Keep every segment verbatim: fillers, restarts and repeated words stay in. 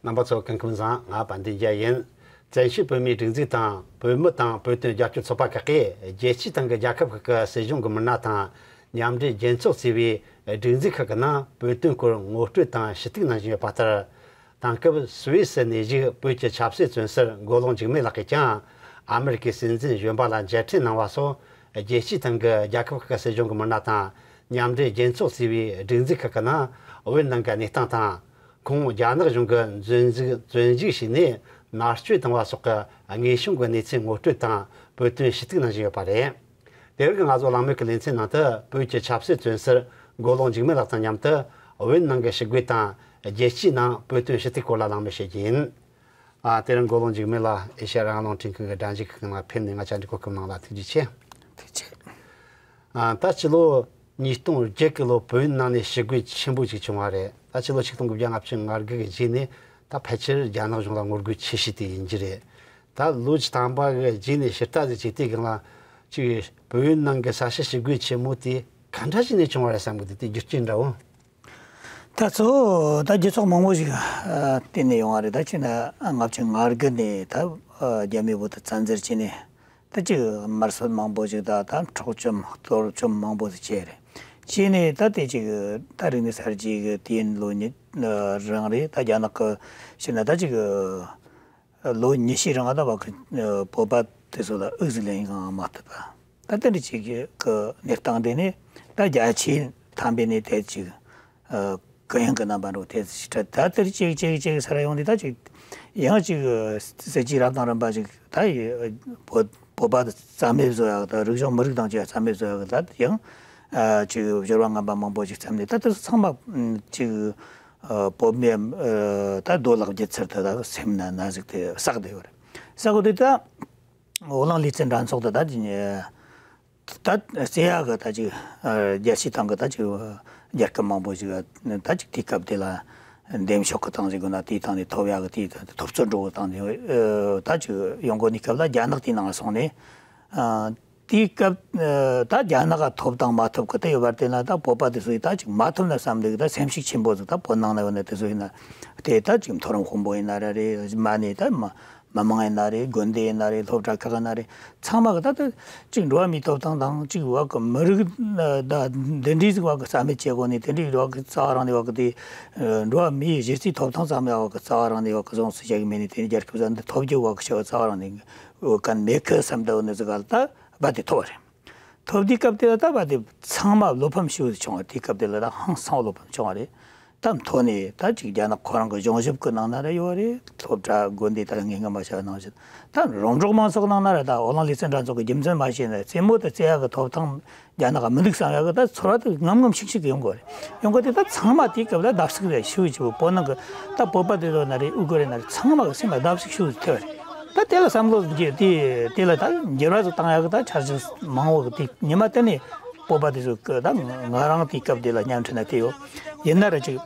རྣམ་པ་ཚོ་སྐུ་ཁམས་བཟང་། ང་དཔལ་ལྡན་རྒྱལ་ཡིན། བཙན་བྱོལ་བོད་མིའི་སྒྲིག་འཛུགས་དང་བོད་མི་དང་བོད་དོན་རྒྱབ་སྐྱོར་ཚོགས་པ་ཁག་གིས་རྒྱལ་སྤྱིའི་སྟེང་གི་རྒྱལ་ཁབ་ཁག་གི་སྲིད་གཞུང་གི་མི་སྣ་དང་མཉམ་འབྲེལ་རྒྱལ་ཚོགས་ཟེར་བའི་སྒྲིག་འཛུགས་ཁག་གི་ནང་བོད་དོན་སྐོར་ངོ་སྤྲོད་དང་ཞུ་གཏུག་གནང་བཞིན་ཡོད་པ་ལྟར། དེང་སྐབས་སུད་སི་ནས་བཞུགས་བོད་ཀྱི་ཆབ་སྲིད་བཙོན་ཟུར་མགོ་ལོག་འཇིགས་མེད་ལགས་ཀྱིས་ཀྱང་ཨ་མེ་རི་ཀའི་སྲིད་འཛིན་གཞོན་པ་ལ་མཇལ་འཕྲད་གནང་བ་སོགས་རྒྱལ་སྤྱིའི་སྟེང་གི་རྒྱལ་ཁབ་ཁག་གི་སྲིད་གཞུང་གི་མི་སྣ་དང་མཉམ་འབྲེལ་རྒྱལ་ཚོགས་ཟེར་བའི་སྒྲིག་འཛུགས་ཁག་གི་ནང་བོད་ནང་གི་གནས་སྟངས་དང་། ཁོང་རྒྱ་ནག་གཞུང་གིས་བཙོན་འཇུག་བཙོན་འཇུག་བྱས་ནས་མནར་གཅོད་བཏང་བ་སོགས་ཀྱི་དངོས་བྱུང་གི་གནས་ཚུལ་ངོ་སྤྲོད་དང་བོད་དོན་ཞུ་གཏུག་གནང་བཞིན་ཡོད་པ་རེད། དེ་རིང་གི་ང་ཚོ་གླེང་མོལ་གྱི་ལེ་ཚན་ནང་དུ་བོད་ཀྱི་ཆབ་སྲིད་བཙོན་ཟུར་མགོ་ལོག་འཇིགས་མེད་ལགས་དང་མཉམ་དུ་བོད་ནང་གི་ཞི་རྒོལ་དང་རྒྱལ་སྤྱིའི་ནང་བོད་དོན་ཞུ་གཏུག་སྐོར་ལ་གླེང་མོལ་བྱེད་རྒྱུ་ཡིན། ཨ། དེ་རིང་མགོ་ལོག་འཇིགས་མེད་ལགས་ཨེ་ཤ་ཡ་རང་དབང་རླུང་འཕྲིན་ཁང་གི་སྒྲ་འཇུག་ཁང་ནང་ཕེབས་ནས་ང་བཅར་འདྲི་གོ་སྐབས་གནང་ལ་ཐུགས་རྗེ་ཆེ། ཐུགས་རྗེ་ཆེ། ཨ། ད་ཕྱི་ལོ་ཉིས་སྟོང་བརྒྱད་གི་ལོ་བོད་ནང་ནས་ཞི་རྒོལ་ཆེན་པོ་ཞིག་བྱུང་བ་རེད། ད་ཕྱི་ལོ་ཆིག་སྟོང་དགུ་བརྒྱ་ལྔ་བཅུ་ང་དགུ་གི་རྗེས་ནས་ད་ཕལ་ཆེར་རྒྱ་ནག་གཞུང་ལ་ངོ་རྒོལ་ཆེ་ཤོས་དེ་ཡིན་རྒྱུ་རེད། ད་ལོ་བཅུ་ཐམ་པ་གི་རྗེས་ནས་ཕྱིར་ལྟ་ཟིག་བྱས་དུས་སྒང་ལ་ཅིག་བོད་ནང་གི་ས་ཞིང་ཞི་རྒོལ་ཆེན་མོ་དེ་ག་འདྲ་ཞིག་ནས་བྱུང་བ་རེད་བསམ་གི་འདུག་དེ་རྒྱུ་རྐྱེན་འདྲ་བོ། ད་གཙོ་བོ་ད་རྒྱུ་ཚོགས་མང་པོ་ཞིག་ཨ་བརྟེན་ནས་ཡོང་བ་རེད། ད་ཅིག་ན་ལྔ་བཅུ་ང་དགུ་ནས་ད་ཨ་རྒྱ་མིའི་འོག་ཏུ་བཙན་འཛུལ་བྱས་ནས། ད་ཅིག་དམར་གསོད་མང་པོ་ཞིག་དང་ད་འཕྲོག་བཅོམ་གཏོར་བཅོམ་མང་པོ་ཞིག་བྱས་རེད། བྱས་ནས་ད་དེ་ཅིག་ད་རིག་གནས་གསར་བརྗེ་གི་དུས་ཡུན་ལོ་གཉིས་རིང་རེད། ད་རྒྱ་ནག་གི་ཕྱིར་ན་ད་ཅིག་ལོ་ཉི་ཤུའི་རིང་ད་བ་གི་བོད་པ་དེ་ཚོ་ལ་དབུགས་ཟིག་ལེན་གང་མ་ཐུབ་པ། ད་དེ་འདྲ་ཅིག་གི་གནས་སྟངས་དེ་ནས་ད་རྒྱ་ཆེ་ཐམ་པའི་ནས་དེ་ཅིག་ཨ་གུ་ཡངས་ཀྱི་རྣམ་པ་འགྲོ་དེ་ཞིག་ད་དེར་ཅིག་ཅིག་ཅིག་ས་ར་ཡོང་དུས་ད་ཅིག་ཡང་ཅིག་སྲིད་ཇུས་རབ་དང་རིམ་པ་ཅིག་ད་ཡི་བོད་བོད་པ་དེ་རྩ་མེད་བཟོ་ཡག་དང་རིག་གཞུང་མི་རིགས་དང་ཅིག་རྩ་མེད་བཟོ་ཡག་ད་ཡང་ཨ་ཅིག་སྦྱོར་བ་ངན་པ་མང་པོ་ཅིག་བརྩམས་ནས་ད་དེ་ཚོ་ཚང་མ་ཅིག་ཨ་བོད་མི་ཨ་ད་རྡོ་ལག་བརྒྱུད་ཚུལ་དུ་ད་སེམས་ན་ན་ཟིག་དེ་བསགས་བསྡད་ཡོད་རེད། བསགས་དུས་ད། འོ་གླིང་ལེ་ཚན་འགྲན་ཚོགས་དེ་ད་ཅི་ད་རྩེ་ཡག་གི་ད་ཅིག་རྒྱལ་སྤྱིའི་སྟེང་གི་ད་ཅིག་རྒྱལ་ཁབ་མང་པོ་ཞིག་ད་ཅིག་དུས་སྐབས་དེ་ལ་འདེམས་ཤོག་གི་སྟངས་ཞིག་དགོས་ན་དེའི་སྟེང་ནས་ཐོབ་ཡག་གི་དེའི་ཐོབ་ཚོད་འགྲོ་གི་སྟངས་ནས་ད་ཅིག་ཡོང་གོ་ནི་སྐབས་ལ་རྒྱ་ནག་དེའི་ནང་སོང་ནས་དེའི་སྐབས་ད་རྒྱ་ནག་ག་ཐོབ་དང་མ་ཐོབ་གི་དེ་ཡོད་པར་བལྟས་ན་ད་བོད་པ་དེ་ཚོ་ཡིས་ད་ཅིག་མ་ཐོབ་ན་བསམ་འདུག་ད་སེམས་ཤུགས་ཆེན་པོ་ཟིག་ད་བོད་ནང་ན་ཡོད་ན་དེ་ཚོ་ཡིན་ན་དེ་ད་ཅིག་མཐོ་རིམ་དཔོན་པོ་ཡིན་ན་ར་རེད། མ་ནས་ད་མ། མི་མང་ཡིན་ན་རེད། དགོན་སྡེ་ཡིན་ན་རེད། སློབ་གྲྭ་ཁག་ཡིན་ན་རེད། ཚང་མ་གི་ད་ལྟ་གཅིག་འགྲོ་བ་མིའི་ཐོབ་ཐང་དང་གཅིག་བ་གི་མི་རིགས་ད་འདི་འདྲའི་ཟིག་བ་གི་རྩ་མེད་བྱེད་དགོས་ནས། དེ་འདྲའི་བ་གི་རྩ་བ་རང་ནས་བ་གི་དེ་འགྲོ་བ་མིའི་གཞི་རྩའི་ཐོབ་ཐང་ཙམ་ཡ་བ་གི་རྩ་བ་རང་ནས་བ་གི་བཟུང་སུ་བྱ་གི་མེད་ནས། དེ་ནས་རྒྱལ་ཁབ་ཟ་འདི་ཐོབ་རྒྱུ་བ་གི་བྱ་བ་རྩ་བ་རང་ནས་གི་གན་མེད་གི་བསམ་ད་བ་ནི་ཟིག་ག་ལ་ད་བ་དེ་ཐོབ་བ་རེད། ཐོབ་དུས་སྐབས་དེ་ལ་ད་བ་དེ་ཚང་མ་བློ་ཕམ་ཞེ་པོ་བྱུང་བ། དེའི་སྐབས་དེ་ལ་ད་ཧང་སང་བློ་ཕམ་བྱུང་བ་རེད། ད་མཐོ་ནས་ད་ཅིག་རྒྱ་ནག་ཁོ་རང་གི་གཞུང་ཞབས་ཀྱི་ནང་ན་ར་ཡོད་རེད། སློབ་གྲྭ་དགོན་སྡེ་ད་ངས་སྔ་མ་བཤད་ནང་བཞིན་ད་རོང་འབྲོག་མང་ཚོགས་ནང་ན་ར་ད་འོ་གླིང་ལེ་ཚན་འགྲན་ཚོགས་ཀྱི་རྒྱུ་མཚན་མ་ཤེས་ན་རྩེད་མོ་དེ་རྩེ་ཡག་གི་ཐོབ་ཐང་རྒྱ་ནག་ག་མི་འདུག་བསམ་ཡག་གི་ད་ཚོར་བ་དེ་ངམ་ངམ་ཤིག་ཤིག་ཡོང་གི་རེད། ཡོང་གི་དེ་ད་ཚང་མ་དེའི་སྐབས་ལ་བརྡབ་གསིག་རེད་ཞུ་ཞུ་བོད་ནང་གི་ད་བོད་པ་དེ་ཚོ་ན་རེད། ཨུ་གུ་རེད་ན་རེད། ཚང་མ་གི་སེམས་ལ་བརྡབ་གསིག་ཞུ་ཐེབས་རེད། ད་དེ་ལ་བསམ་བློ་འགྱེད་དེ་དེ་ལ་ད་འགྱུར་བ་ཟིག་བཏང་ཡག་གི་ད་འཆར་གཞི་མང་བོ་གི་དེ་ཉི་མ་དེ་ནས་བོད་པ་དེ་ཚོ་གི་ད་ང་རང་དེའི་སྐབས་དེ་ལ་བརྙན་འཕྲིན་ན་དེ་ཡོད་ཡིན་ན་ར་ཅིག་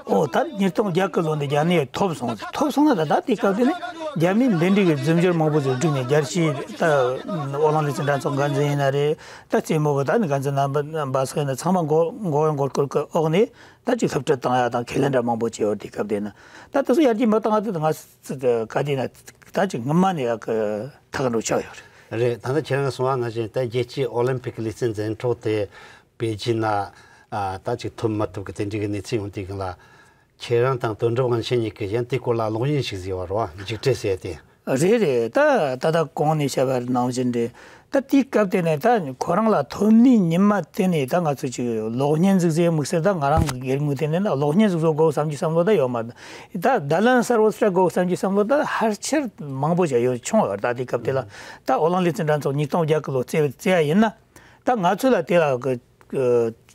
ཨོ་ད་ཉིས་སྟོང་བརྒྱད་གི་ལོ་འདི་རྒྱ་ནག་ཐོབ་སོང་། ཐོབ་སོང་ན་ད་ད་དེའི་སྐབས་དེ་ནས་རྒྱ་མིས་འདི་འདྲའི་གི་རྫུན་སྦྱོར་མང་པོ་ཟིག་བསྒྲིགས་ནས་རྒྱལ་སྤྱིའི་ད་ཨོ་གླིང་ལེ་ཚན་འགྲན་ཚོགས་འགན་འཛིན་ཡིན་ན་རེད། ད་རྩེད་མོ་གི་ད་ནི་འགན་འཛིན་རྣམ་པ་འབའ་སོགས་ཡིན་ན་ཚང་མ་མགོ་མགོ་མགོ་སྐོར་གི་འོག་ནས་ད་ཅིག་སློབ་ཁྲིད་བཏང་ཡ་དང་ཁས་ལེན་འདྲ་མང་པོ་བྱས་ཡོད། དེའི་སྐབས་དེ་ནས་ད་དེ་ཚོ་ཡར་རྒྱས་མ་བཏང་ཡ་དེ་ང་ཚོ་ག་དེ་ན་ད་ཅིག་སྔོན་མ་ནས་ཡག་གི་ཐག་འགྲོ་ཆགས་ཡོད་རེད། རེད། ད་ལྟ་ཁྱེད་རང་གིས་གསུངས་པ་ནང་བཞིན་ད་རྒྱལ་སྤྱིའི་ཨོ་ལིམ་ཕིག་ལེ་ཚན་འཛིན་གྲོགས་དེ་པེ་ཅིན་ན་ཨ་ད་ཅིག་ཐོབ་མ་ཐོབ་གི་དེ་འདྲའི་གི་གནས་ཚུལ་ཡོང་དུས་སྒང་ལ་ཁྱེད་རང་དང་དོན་གྲུབ་དབང་ཆེན་གཉིས་ཀྱིས་ཡང་དེའི་སྐོར་ལ་གློག་བརྙན་ཞིག་བཟོས་པ་རེད་བ། འཇིགས་བྲལ་ཟེར་ཏེ། རེད་རེད། ད་ད་ལྟ་གོང་ནས་བཤད་པ་ནང་བཞིན་རེད། ད་དེའི་སྐབས་དེ་ནས་ད་ཁོ་རང་ལ་ཐོབ་ནིའི་ཉི་མ་དེ་ནས་ད་ང་ཚོ་ཅིག་གློག་བརྙན་ཟིག་བཟོས་དམིགས་བསལ་ད་ང་རང་གི་སྒེར་ངོས་དེ་ནས་ན་གློག་བརྙན་ཟིག་བཟོ་དགོས་བསམ་གྱི་བསམ་བློ་ད་ཡོད་མ་རེད། ད་བརྡ་ལན་གསར་བོ་སྤྲད་དགོས་བསམ་གྱི་བསམ་བློ་ད་ཕལ་ཆེར་མང་པོ་ཞིག་ཡོད་བྱུང་བ་རེད། ད་དེའི་སྐབས་དེ་ལ་ད་ཨོ་གླིང་ལེ་ཚན་འགྲན་ཚོགས་ཉིས་སྟོང་བརྒྱད་གི་ལོ་རྩེ་རྩེ་ཡ་ཡིན་ན། ད་ང་ཚོ་ལ་དེ་ལ་གི་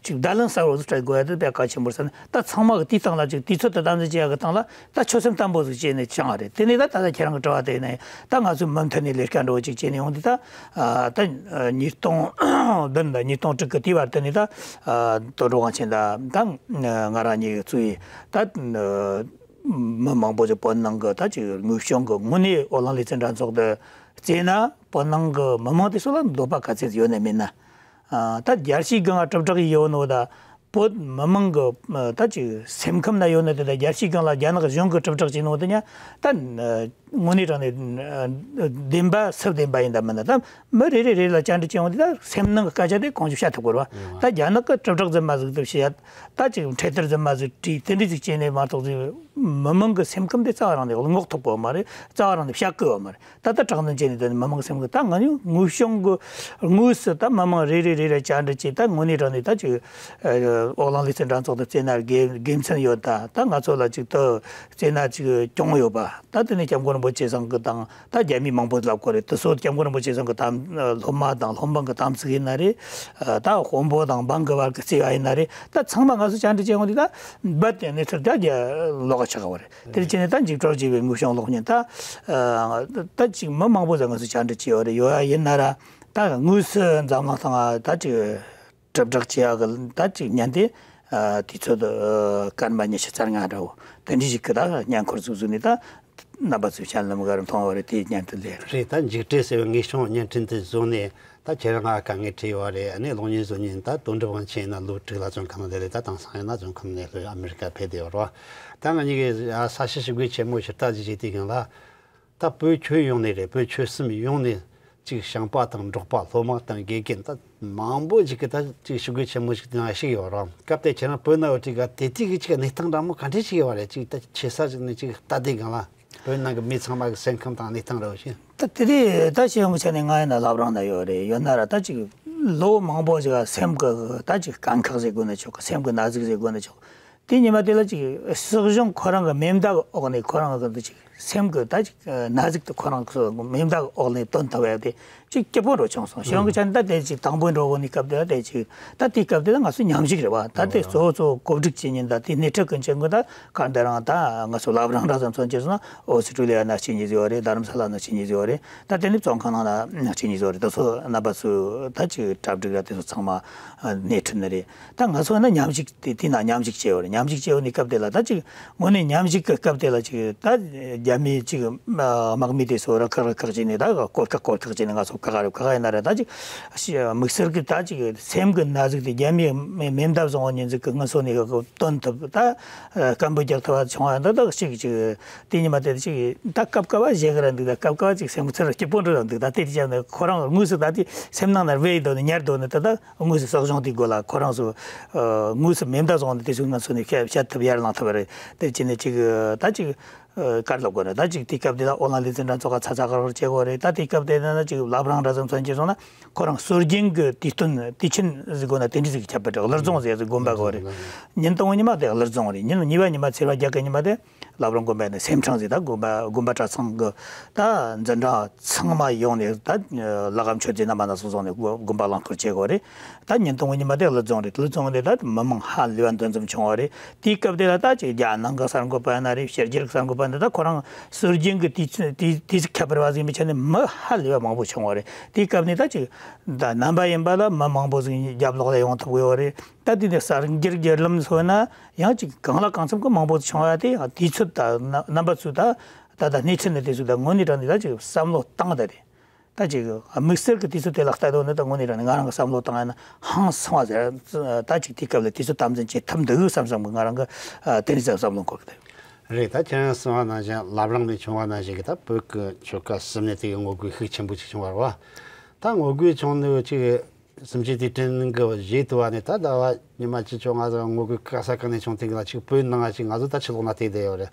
ཅིག་བརྡ་ལན་གསར་བ་ཟིག་སྤྲད་དགོས་ཡ་དེ་དཔེ་གལ་ཆེན་པོ་རེད་བསམ་ནས། ད་ཚང་མ་གི་དེའི་སྟེང་ལ་ཅིག་དུས་ཚོད་དེ་དམ་འཛིན་བྱེད་ཡ་གི་སྟེང་ལ་ད་ཆོད་སེམས་དམ་པོ་ཟིག་བྱས་ནས་བཅངས་པ་རེད། དེ་ནས་ད་ད་ལྟ་ཁྱེད་རང་གི་དྲི་བ་དེ་ནས་ད་ང་ཚོས་མུ་མཐུད་ནས་ལས་ཀ་འགྲོ་ཅིག་བྱས་ནས་ཡོང་དུས་ད་ད་ཉིས་སྟོང་བདུན་དང་ཉིས་སྟོང་དྲུག་གི་དུས་བར་དུ་ནས་ད་དོན་གྲུབ་དབང་ཆེན་དང་ད་ང་རང་གཉིས་ཀྱིས་གཙོས་ཡི་ད་མི་མང་པོ་ཅིག་བོད་ནང་གི་ད་ཅིག་དངོས་བྱུང་གི་དངོས་གནས་ཨོ་གླིང་ལེ་ཚན་འགྲན་ཚོགས་དེ་རྩེས་ན་བོད་ནང་གི་མི་མང་དེ་ཚོ་ལ་འདོད་པ་ག་ཚད་ཡོད་ན་མེད་ན། ཨ། ད་རྒྱལ་སྤྱིའི་སྒང་ང་དྲིལ་བསྒྲགས་ཡོད་ནོ་ད། བོད་མི་མང་གི་ད་ཅིག་སེམས་ཁམས་ན་ཡོད་ན་དེ་ད་རྒྱལ་སྤྱིའི་སྒང་ལ་རྒྱ་ནག་གཞུང་གི་དྲིལ་བསྒྲགས་བྱས་ནོ་དེ་ཉ་ད་དངོས་གནས་དྲང་ནས་བདེན་པ་སུ་བདེན་པ་ཡིན་ད་མིན་ད་ད་མི་རེ་རེ་རེ་ལ་བཅར་འདྲི་བྱས་ཡོང་དུས་ད་སེམས་ནང་གི་སྐད་ཆ་དེ་གང་བྱུང་བཤད་ཐུབ་དགོས་རེད་བ། ད་རྒྱ་ནག་གི་དྲིལ་བསྒྲགས་རྫུན་མ་ཟིག་ཏུ་བཤད། ད་ཅིག་འཕྲེད་དར་རྫུན་མ་ཟིག་བྲིས་དེ་འདྲ་ཟིག་བྱས་ནས་མ་གཏོགས་ཟིག་མི་མང་གི་སེམས་ཁམས་དེ་རྩ་བ་རང་ནས་སྔོག་ཐུབ་གི་ཡོད་མ་རེད། རྩ་བ་རང་ནས་བཤད་གི་ཡོད་མ་རེད། ད་ལྟ་དྲག་གནོན་བྱས་ནས་ད་མི་མང་སེམས་ཀྱི་ད་ང་ནི་དངོས་བྱུང་གི་དངོས་སུ་ད་མི་མང་རེ་རེ་རེ་རེ་བཅར་འདྲི་བྱས། ད་དངོས་གནས་དྲང་ནས་ད་ཅིག་ཨ་ཨོ་གླིང་ལེ་ཚན་འགྲན་ཚོགས་དང་བཙན་ན་དགེ་དགེ་མཚན་ཡོད། ད་ད་ང་ཚོ་ལ་ཅིག་ཏུ་བཙན་ན་ཅིག་གྱོང་ཡོད་པ། ད་དེ་ནས་སྐྱབས་མགོན་རིན་པོ་ཆེ་ཚང་གི་དང་ད་རྒྱ་མི་མང་པོ་ལབ་དགོས་རེད། དེ་ཚོ་སྐྱབས་མགོན་རིན་པོ་ཆེ་ཚང་གི་དམ་སློབ་མ་དང་སློབ་འབངས་གི་དམ་ཚིག་ཡིན་ན་རེད། ད་དཔོན་པོ་དང་འབངས་གི་བར་གི་བརྩེ་བ་ཡིན་ན་རེད། ད་ཚང་མ་ང་ཚོ་བཅར་འདྲི་བྱས་ཡོང་དུས་ད་རྦད་དེ་གནས་ཚུལ་ད་རྒྱ་ལོག་ཆགས་པ་རེད། དེར་བྱས་ནས་ད་འཇིགས་སྐྲག་བྱས་པའི་དངོས་བྱུང་གློག་བརྙན་ད། ད་ཅིག་མི་མང་པོ་ཟིག་ང་ཚོ་བཅར་འདྲི་བྱས་ཡོད་རེད། ཡོད་ཡ་ཡིན་ན་ར་ད་དངོས་སུ་འཛམ་གླིང་སྟེང་ད་ཅིག་དྲིལ་བསྒྲགས་བྱེད་ཡ་གི་ད་ཅིག་བརྙན་དེ་དུས་ཚོད་སྐར་མ་ཉི་ཤུ་རྩ་ལྔ་འདྲ་བོ་དེ་འདྲ་ཞིག་གི་ད་བརྙན་འཁོར་ཟིག་བཟོས་ནས་ད་རྣམ་པ་ཚོའི་སྤྱན་ལམ་ག་རུ་མཐོང་བ་རེད། དེའི་བརྙན་དེ་ལས་རེད། ད་འཇིགས་བྲལ་ཟེར་བའི་དངོས་བྱུང་བརྙན་འཕྲིན་དེ་བཟོས་ནས། ད་ཁྱེད་རང་ང་དཀའ་ངལ་འཕྲད་ཡོད་རེད། ཨ་ནི་གློག་བརྙན་བཟོ་མཁན་ད་དོན་གྲུབ་དབང་ཆེན་ཡིན་ན་ལོ་དྲུག་ལ་བཙོན་ཁང་ནང་བསྡད་རེད། ད་དེང་སང་ཡིན་ན་བཙོན་ཁང་ནས་ལྷོད་ཨ་མི་རི་ཀ་ཕེབས་བསྡད་ཡོད་རེད་བ། ད་ང་གཉིས་ཀྱི་ས་ཞིང་ཞིག་དགོས་ཆེན་མོ་ཞིག་ལྟ་ཅི་བྱེད་དུས་སྒང་ལ། ད་བོད་ཁྱོན་ཡོངས་ནས་རེད། བོད་ཆོལ་གསུམ་ཡོངས་ནས་ཅིག་ཞིང་པ་དང་འབྲོག་པ་སློབ་མ་དང་དགེ་རྒན་ད་མང་པོ་ཞིག་གིས་ད་ཅིག་ཞིག་དགོས་ཆེན་མོ་ཞིག་དེ་ན་ཞིག་ཡོད་རེད་བ། སྐབས་དེ་ཁྱེད་རང་བོད་ན་ཡོད་དུས་ག་དེ་དུས་ཀྱི་ཅིག་གནས་སྟངས་འདྲ་མོ་ག་འདྲ་ཞིག་ཡོད་རེད། ཅིག་ད་ཆེ་ས་ཞིག་ནས་ཅིག་ལྟ་དུས་སྒང་ལ། བོད་ནང་གི་མི་ཚང་མ་གི་སེམས་ཁམས་དང་གནས་སྟངས་རེད་བ་ཞིག་ད་དེ་དུས་ད་ཤེས་ཡོན་གྱི་ཆ་ནས་ང་ཡིན་ན་བླ་བྲང་ན་ཡོད་རེད། ཡོད་ན་ར་ད་ཅིག་ལོ་མང་པོ་ཞིག་སེམས་ཀྱི་ད་ཅིག་དཀའ་ཁག་ཟེར་དགོས་ན་ཆོག་གི། སེམས་ཀྱི་ན་ཟུག་ཟེར་དགོས་ན་ཆོག་དེ་ཉི་མ་དེ་ལ་ཅིག་སྲིད་གཞུང་ཁོ་རང་གི་མེ་མདའ་གི་འོག་ནས་ཁོ་རང་གི་འདི་ཅིག་སེམས་ཀྱི་ད་ཅིག་ན་ཟུག་དེ་ཁོ་རང་གི་མེ་མདའ་གི་འོག་ནས་བཏོན་ཐུབ་ཡ་དེ་ཅིག་སྐྱིད་པོ་འགྲོ་བྱུང་སོང་། ཤེས་ཡོན་གྱི་ཆ་ནས་ད་དེ་ཅིག་དང་པོའི་འགྲོ་དགོས་ནི་སྐབས་དེ་ལ་དེ་ཅིག་ད་དེའི་སྐབས་དེ་ལ་ང་ཚོ་ཉམས་ཞིབ་རེད་བ། ད་དེ་གཙོ་བོ་གཙོ་བོ་གོ་སྒྲིག་བྱེད་མཁན་ད་དེ་སྣེ་ཁྲིད་མཁན་ཆེན་པོ་ད་ག་འདི་རང་ད་ང་ཚོ་བླ་བྲང་འདྲ་ཙམ་མཚོན་གྱི་སོང་ན་ཨོ་སི་ཀྲུ་ལི་ཡ་ན་སྐྱེས་ནི་ཟིག་ཡོད་རེད། རྡ་རམ་ས་ལ་ན་སྐྱེས་ནི་ཟིག་ཡོད་རེད། ད་དེ་ནི་བཙོན་ཁང་ནང་ལ་སྐྱེས་ནི་ཟིག་ཡོད་རེད། ད་ཚོ་རྣམ་པ་ཚོས་ད་ཅིག་གྲ་སྒྲིག་ར་དེ་ཚོ་ཚང་མ་སྣེ་ཁྲིད་ནི་རེད། ད་ང་ཚོ་ན་ཉམས་ཞིབ་དེ་དེ་ན་ཉམས་ཞིབ་བྱས་ཡོད་རེད། ཉམས་ཞིབ་བྱས་ཡོད་ནི་སྐབས་དེ་ལ་ད་ཅིག་དངོས་གནས་ཉམས་ཞིབ་ཀྱི་སྐབས་དེ་ལ་ཅིག་ད་རྒྱ་མིའི་ཅིག་དམག་མི་དེ་ཚོ་རུ་ཁག་རུ་ཁག་བྱས་ནས་ད་སྐོར་ཁག་སྐོར་ཁག་བྱས་ནས་ང་ཚོ་ཁག་རུ་ཁག་ཡིན་ན་ར་ད་ཅིག་དམིགས་བསལ་གྱི་ད་ཅིག་སེམས་ཀྱི་ན་ཟུག་དེ་རྒྱ་མིའི་མེ་མེ་མདའ་བཟུང་བ་ཉིན་ཟིག་གི་ངུ་སོ་ནས་གི་བཏོན་ཐུབ་ད་སྐམ་པོ་རྒྱག་ཐུབ་པ་བྱུང་བ་འདི་དག་ཅིག་ཅིག་དེ་ཉི་མ་དེ་ཅིག་ད་སྐབས་སྐབས་བ་བཞེས་གི་ར་འདུག་ད་སྐབས་སྐབས་བ་ཅིག་སེམས་ཚོར་སྐྱིད་པོ་འགྲོ་ར་འདུག་ད་དེ་དེ་ཅག་ནི་ཁོ་རང་དངོས་སུ་ད་དེ་སེམས་ནང་ན་རྦད་དོ་ནི་ཉར་དོ་ནི་ད་ད། དངོས་སུ་གསོ་སྦྱོང་དེའི་སྒོ་ལ་ཁོ་རང་ཚོ་ཨ་དངོས་སུ་མེ་མདའ་བཟུང་ནས་དེ་ཚོའི་ངང་ཚུད་ནས་བཤད་བཤད་ཐུབ་ཡར་ལངས་ཐུབ་པ་རེད། དེ་བྱས་ནས་ཅིག་ད་ཅིག་ཨ་ག་རེ་ལབ་དགོས་རེད། ད་ཅིག་དེའི་སྐབས་དེ་ལ་ཨོ་གླིང་ལེ་ཚན་འགྲན་ཚོགས་ཀ་ཚ་ཚ་གར་གར་བྱེད་དགོས་རེད། ད་དེའི་སྐབས་དེ་ན་ཅིག་བླ་བྲང་འདྲ་ཙམ་མཚོན་གྱི་སོང་ན་ཁོ་རང་སྲོལ་རྒྱུན་གྱི་དུས་སྟོན་དུས་ཆེན་ཟེར་དགོས་ན་དེ་འདྲ་ཟིག་ཁྱབ་པ་རེད། གླུ་རྫོང་ཟེར་ཟིག་དགོན་པ་གོ་རེད། ཉིན་དང་པོ་ཉི་མ་དེ་གླུ་རྫོང་རེད། ཉིན་གཉིས་པ་ཉི་མ་ཚེས་པ་བརྒྱད་ཀྱི་ཉི་མ་དེ། བླ་བྲང་དགོན་པ་ནས་སེམས་ཁྲང་ཟིག་ད་དགོན་པ་དགོན་པ་གྲྭ་ཚང་གི་ད་འཛིན་གྲྭ་ཚང་མ་ཡོང་ནས་ད་ལྷ་ཁང་མཆོད་རྫས་རྣམ་པ་སྣ་ཚོགས་བཟུང་ནས་དགོན་དགོན་པ་རླངས་འཁོར་བྱེད་དགོས་རེད། ད་ཉིན་དང་པོ་ཉི་མ་དེ་གླུ་རྫོང་རེད། གླུ་རྫོང་དེ་ད་མི་མང་ཧ་ལས་པ་འདུ་འཛོམས་བྱུང་བ་རེད། དེའི་སྐབས་དེ་ལ་ད་ཅིག་རྒྱ་ནང་གི་གསར་འགོད་པ་ཡིན་ན་རེད། ཕྱི་རྒྱལ་གྱི་གསར་འགོད་པ་འདི་ད་ཁོ་རང་སྲོལ་རྒྱུན་གྱི་དུས་ཚོད་དུས་དུས་ཚིགས་ཁྱད་པར་བ་ཟིག་མི་ཆ་ནས་མི་ཧ་ལས་པ་མང་པོ་བྱུང་བ་རེད། དེའི་སྐབས་ནས་ད་ཅིག་ད་རྣམ་པ་ཡིན་པ་ལ་མི་མང་པོ་ཟིག་རྒྱབ་ལོགས་ལ་ཡོང་ཐུབ་ཡོད་རེད། ད་དེ་ནས་གསར་འགྱུར་བརྒྱུད་ལམ་ཚོ་ན་ཡང་ཅིག་གང་ལ་གང་འཚམ་གྱི་མང་པོ་བྱུང་བ་དེ་དུས་ཚོད་ད་རྣམ་པ་ཚོས་ད་ད་ད་གནས་ཚུལ་འདི་དེ་ཚོ་ད་དངོས་གནས་དྲང་གནས་ད་ཅིག་བསམ་བློ་བཏང་ད་དེ་ད་ཅིག་དམིགས་བསལ་གྱི་དུས་ཚོད་དེ་ལ་ལྟ་དོ་ནི་ད་དངོས་གནས་དྲང་གནས་ང་རང་གི་བསམ་བློ་བཏང་ཡ་ན་ཧང་སང་བ་ཟེར། ད་ཅིག་དེའི་སྐབས་ལ་དུས་ཚོད་དམ་འཛིན་བྱེད་ཐུབ་འདུག་བསམ་བསམ་གི་ང་རང་གི་དེ་རིང་ཟེར་བསམ་བློ་འཁོར་གི་འདུག་རེད། ད་ཁྱེད་རང་གསུངས་པ་ནང་བཞིན་བླ་བྲང་ནས་བྱུང་བ་ནང་བཞིན་གི་ད་བོད་ཀྱི་ཆོལ་ཁ་གསུམ་ནས་དེ་གི་ངོ་རྒོལ་ཤུགས་ཆེན་པོ་ཅིག་བྱུང་བ་རེད་བ། ད་ངོ་རྒོལ་བྱུང་ནི་ཅིག་གསུམ་བཅུའི་དུས་དྲན་གི་རྗེས་དུ་བ་ནས་ད་ཟླ་བ་ཉི་མ་བཅུ་བཅོ་ལྔ་ཟེར་ངོ་རྒོལ་ག་ས་ག་ནས་བྱུང་དེ་གི་ལ་ཅིག་བོད་ནང་ང་ཅིག་ང་ཚོ་ད་ཕྱི་ལོགས་ན་བལྟས་བསྡད་ཡོད་རེད།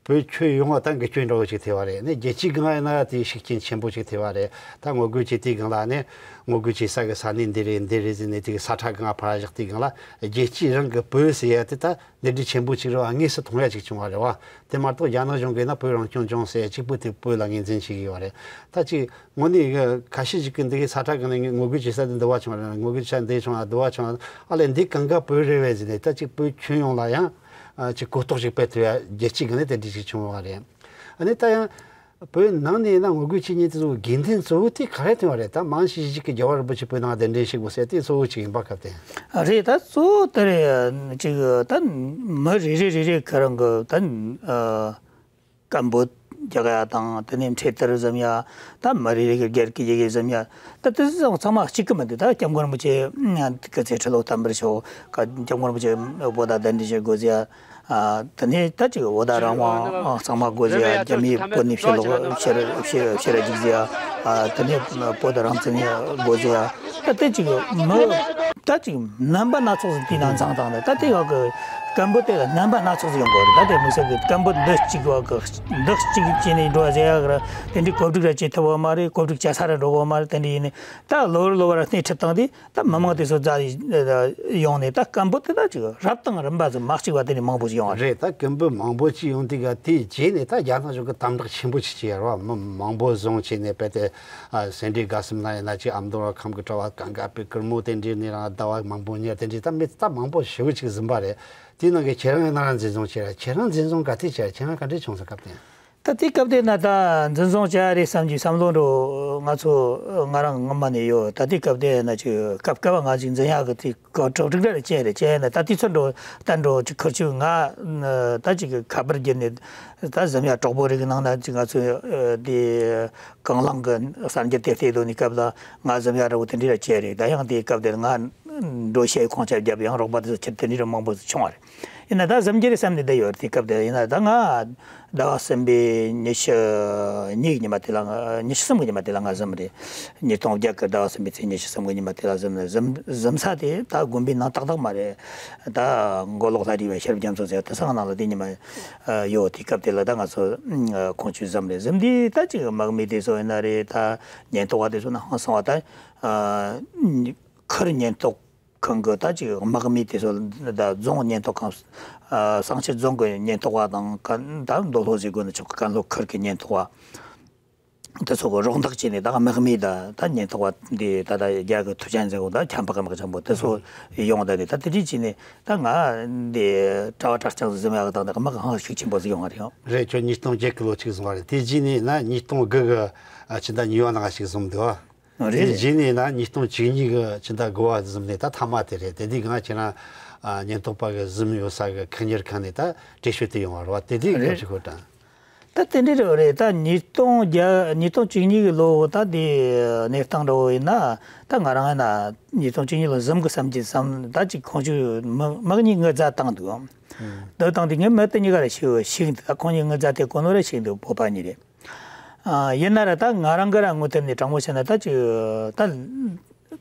བོད་ཁྱོན་ཡོངས་ལ་ད་འགུལ་སྐྱོད་འདྲ་བོ་ཅིག་ཐེབས་པ་རེད། ནས་རྒྱལ་སྤྱིའི་སྒང་ཡིན་ན་དེ་ཤུགས་རྐྱེན་ཆེན་པོ་ཅིག་ཐེབས་པ་རེད། ད་ངོ་རྒོལ་བྱེད་དུས་སྒང་ལ་ནས་ངོ་རྒོལ་བྱེད་ས་གི་ས་གནས་འདི་རེད་འདི་རེད་ཟེར་ནས་དེ་གི་ས་ཁྲ་སྒང་ཕར་བཞག་དུས་སྒང་ལ་རྒྱལ་སྤྱིའི་རང་གི་བོད་ཟེར་ཡ་དེ་ད་འདི་འདྲའི་ཆེན་པོ་ཅིག་རེད་བ། དངོས་སུ་མཐོང་ཡ་ཅིག་བྱུང་བ་རེད་བ། དེ་མ་གཏོགས་རྒྱ་ནག་གཞུང་གིས་ན་བོད་རང་སྐྱོང་ལྗོངས་ཟེར་ཡ་གཅིག་པུ་དེ་བོད་ལ་ངོས་འཛིན་བྱེད་ཀྱི་ཡོད་རེད། ད་ཅིག་དངོས་གནས་ཁ་ཤས་ཅིག་གིས་འདི་གི་ས་ཁྲ་གི་ནས་ངོ་རྒོལ་བྱེད་ས་དེ་འདི་བ་བྱུང་བ་རེད། ངོ་རྒོལ་བྱེད་ས་འདི་བྱུང་བ་འདི་བ་བྱུང་བ། ཨ་ལས་འདི་གང་ག་བོད་རེད་བས་ཟེར་ནས་ད་ཅིག་བོད་ཁྱོན་ཡོངས་ལ་ཡང་ཨ་ཅིག་གོ་རྟོགས་ཤིག་སྤེལ་ཐུབ་ཡ་རྒྱལ་སྤྱིའི་སྒང་ནས་དེ་འདྲ་ཞིག་བྱུང་བ་རེད། ཨ་ནི་ད་ཡང་བོད་ནང་ནས་ན་ངོ་རྒོལ་བྱེད་མཁན་དེ་ཚོ་དགོས་འདུན་གཙོ་བོ་དེ་ག་རེ་ཐོན་པ་རེད། ད་མང་ཤས་ཤིག་གིས་རྒྱལ་བ་རིན་པོ་ཆེ་བོད་ནང་གདན་འདྲེན་ཞུས་དགོས་ཟེར་དེ་གཙོ་བོ་ཅིག་ཡིན་པ་སྐབས་དེ། རེད། ད་གཙོ་བོ་དེ་རེད། ཅིག་ད་མི་རེ་རེ་རེ་རེ་ཁ་རང་གི་ད་ཨ་སྐད་འབོད་ རྒྱག་ཡ་དང་དེ་ནས་འཕྲེད་དར་བཟུམ་ཡ། ད་མི་རེ་རེ་གི་སྒེར་གྱི་ཡི་གེ་བཟུམ་ཡ། ད་དེ་ཚོ་ཚང་མ་གཅིག་གི་མི་འདུག་ད་སྐྱབས་མགོན་རིན་པོ་ཆེ་གི་ཚེ་ཁྲི་ལོ་བརྟན་པར་ཤོག །སྐྱབས་མགོན་རིན་པོ་ཆེ་བོད་ཟླ་གདན་འདྲེན་བྱེད་དགོས་ཟེར་ཡ། དེ་ནས་ད་ཅིག་བོད་ཟླ་རང་དབང་གཙང་མ་དགོས་ཟེར་ཡ། རྒྱ་མིའི་བོད་ནས་ཕྱིར་ལོག་ཕྱིར་ཕྱིར་ཕྱིར་རྒྱུགས་ཟེར་ཡ། དེ་ནས་བོད་ཟླ་རང་བཙན་དགོས་ཟེར་ཡ། ད་དེ་ཅིག་མི་ད་ཅིག་རྣམ་པ་སྣ་ཚོགས་ཟིག་དེའི་ནང་ཚང་བཏང་ནས། ད་དེ་བ་གི་སྐད་འབོད་དེ་ལ་རྣམ་པ་སྣ་ཚོགས་ཟིག་ཡོང་གི་རེད། ད་དེ་མི་སེར་གི་སྐད་འབོད་འདི་གཅིག་བ་གི་འདི་གཅིག་བྱས་ནས་འགྲོ་བ་ཟེར་ཡ་གི་ར། དེ་འདྲའི་གོ་སྒྲིག་ར་བྱེད་ཐུབ་བ་མ་རེད། གོ་སྒྲིག་བྱ་ས་ར་འགྲོ་གི་མ་རེད། དེ་འདྲ་ཡིན་ནས་ད་ལོ་རེ་ལོ་བ་ར་སྣེ་ཁྲིད་བཏང་དུས། ད་མི་མང་དེ་ཚོ་རྫ་ཡོང་ནས་ད་སྐད་འབོད་དེ་ད་ཅིག་རབ་དང་རིམ་པ་ཟིག་མ་གཅིག་པ་དེ་ནས་མང་པོ་ཞིག་ཡོང་བ་རེད། རེད། ད་སྐད་འབོད་མང་པོ་ཅིག་ཡོང་དུས་ག་དེའི་རྗེས་ནས་ད་རྒྱ་ནག་གཞུང་གི་དམ་དྲག་ཆེན་པོ་ཅིག་བྱས་ཡོད་རེད་བ། མི་མང་པོ་བཟུང་བྱས་ནས་རྦད་དེ་ཨ་སེ་འབྲས་དགའ་གསུམ་ལ་ཡིན་ན་ཅིག་ཨ་མདོ་བ་ཁམས་ཀྱི་གྲྭ་བ་གངས་དཀར་པའི་གུར་མོ་དེ་འདྲའི་ནས་རང་ཟླ་བ་མང་པོ་ཉར་དེ་འདྲའི་ད་མི་ད་མང་པོ་ཞེ་པོ་ཅིག་ཟིན་པ་རེད། དེའི་ནང་གི་ཁྱེད་རང་ཡིན་ན་རང་འཛིན་བཟུང་བྱས་རེད། ཁྱེད་རང་འཛིན་བཟུང་ག་དུས་བྱས་རེད། ཁྱེད་རང་ག་འདྲས་བྱུང་སོང་སྐབས་དེ། ད་དེ་སྐབས་དེ་ན་ད་འཛིན་བཟུང་བྱ་ཡ་རེད་བསམ་གྱི་བསམ་བློ་འགྲོ་ང་ཚོ་ང་རང་སྔོན་མ་ནས་ཡོད། ད་དེ་སྐབས་དེ་ན་ཅིག་སྐབས་སྐབས་ང་ཅིག་འཛིན་ཡག་གི་དེ་གོ་གྲོགས་སྒྲིག་ར་བྱས་རེད། བྱས་ན་ད་དེ་ཚོ་འགྲོ་ད་འགྲོ་ཅིག་ཁུར་ཆུ་ང་ད་ཅིག་ཁ་པར་བརྒྱུད་ནས་ད་གཟིམ་ཡ་གྲོགས་པོ་རིགས་ནང་ན་ཅིག་ང་ཚོ་དེ་གངས་ལང་གི་གསར་འགྱུར་དེ་བལྟས་དོ་ནི་སྐབས་ལ་ང་གཟིམ་ཡ་ར་བོ་དེ་འདྲ་ར་བྱས་རེད། ད་ཡང་དེ་སྐབས་དེ་ང་འགྲོ་ཤེས་ཁོང་ཆ་རྒྱབ་ཡང་རོགས་པ་དེ་ཚོ་ཁྱེར་དེ་འདྲ་ར་མང་པོ་ཞིག་བྱུང་བ་རེད། ཡིན་ན་ད་གཟིམ་རྒྱུ་རེད་བསམ་ནས་བསྡད་ཡོད་རེད། དེ་སྐབས་དེ་ཡིན་ན་ད་ང་ཟླ་བ་གསུམ་པའི་ཉི་ཤུ་གཉིས་ཀྱི་ཉི་མ་དེ་ལ་ང་ཉི་ཤུ་གསུམ་གྱི་ཉི་མ་དེ་ལ་ང་གཟིམ་རེད། ཉིས་སྟོང་བརྒྱད་ཀྱི་ཟླ་བ་གསུམ་པའི་ཚེས་ཉི་ཤུ་གསུམ་གྱི་ཉི་མ་དེ་ལ་གཟིམ་ནས་གཟིམ་གཟིམ་ས་དེ་ད་དགོན་པའི་ནང་ཏག་ཏག་མ་རེད། ད་མགོ་ལོག་ལྷ་རི་བའི་ཤར་རྒྱ་མཚོ་ཟེར་དེ་སང་ནང་ལ་དེ་ཉི་མ་ཡོད། དེ་སྐབས་དེ་ལ་ད་ང་ཚོ་ཁོང་ཆུ་གཟིམ་རེད། གཟིམ་དུས་ད་ཅིག་དམག་མི་དེ་ཚོ་ཡིན་ན་རེད། ད་ཉེན་རྟོག་པ་དེ་ཚོ་ནང་ཧང་སང་བ་ད་ཁུར་ཉེན་རྟོག་ཁང་གི་ད་ཅིག་དམག་མི་དེ་ཚོ་ད་རྫོང་ཉེན་རྟོག་ཁང་། ཨ་བསང་ཆུ་རྫོང་གི་ཉེན་རྟོག་པ་དང་ཀན་ད་མདོ་ལྷོ་ཟེར་དགོས་ན་ཆོག་གི་ཀན་ལྷོ་ཁུལ་གྱི་ཉེན་རྟོག་པ་དེ་ཚོ་གི་རོགས་འདེགས་བྱས་ནས། ད་དམག་མི་ད་ད་ཉེན་རྟོག་པ་འདི་ད་ད་རྒྱ་གི་ཐུགས་ཅན་ཟེར་གོ་ད་ཁྱམས་པ་གི་དམག་ཆེན་པོ་དེ་ཚོ་ཡོང་ད་ནས་ད་དེ་འདྲ་བྱས་ནས་ད་ང་འདི་གྲྭ་བ་གྲྭ་རྐྱང་ཟིག་གཟིམ་ཡག་གི་ད་ནས་དམག་གི་ཧང་ཤུགས་ཆེན་པོ་ཟིག་ཡོང་བ་རེད། རེད། ཁྱོད་ཉིས་སྟོང་བརྒྱད་ཀྱི་ལོ་ཅིག་སོང་བ་རེད། དེ་རྗེས་ནས་ན་ཉིས་སྟོང་དགུ་གི་ཕྱི་ཟླ་གཉིས་པ་ནང་ཞིག་སོང་འདུག་རེད། དེ་རེད། རྗེས་ནས་ན་ཉིས་སྟོང་བཅུ་གཉིས་གི་ཕྱི་ཟླ་དགུ་བ་གཟིམ་ནས་ད་མཐའ་མ་དེ་རེད། དེ་དུས་ང་ཁྱེད་རང་ཉེན་རྟོག་པ་གི་གཟིམ་ཡོད་ས་གི་ཁེ་གཉེར་ཁང་ནས་ད་གྲོས་ཆོད་དེ་ཡོང་བ་རེད་བ། དེ་དུས་རེད། སྐབས་ཤིག་ཁོ་དྲན། ད་དེ་འདྲ་རེད་རེད། ད་ཉིས་སྟོང་བརྒྱ་ཉིས་སྟོང་བཅུ་གཉིས་གི་ལོ་ད་དེ་གནས་སྟངས་འདྲ་བོ་ཡིན་ན། ད་ང་རང་ཡིན་ན་ཉིས་སྟོང་བཅུ་གཉིས་ལོ་གཟིམ་གི་བསམ་གྱི་བསམ་ད་ཅིག་ཁོང་ཚོས་མི་མི་གཉིས་ངོ་ཚ་བཏང་འདུག་ཨང་། ཨང་། འདི་བཏང་དུས་ངས་མི་དེ་གཉིས་ཀ་ར་ཤི་ཤིག་འདུག་ད་ཁོང་གཉིས་ངོ་ཚ་དེ་གོ་ནོ་ར་ཤིག་འདུག་བོད་པ་གཉིས་རེད། ཨ་ཡིན་ན་ར་ད་ང་རང་གི་ར་ངོ་དེབ་ནས་དྲང་མོ་བཤད་ན་ད་ཅིག་ད་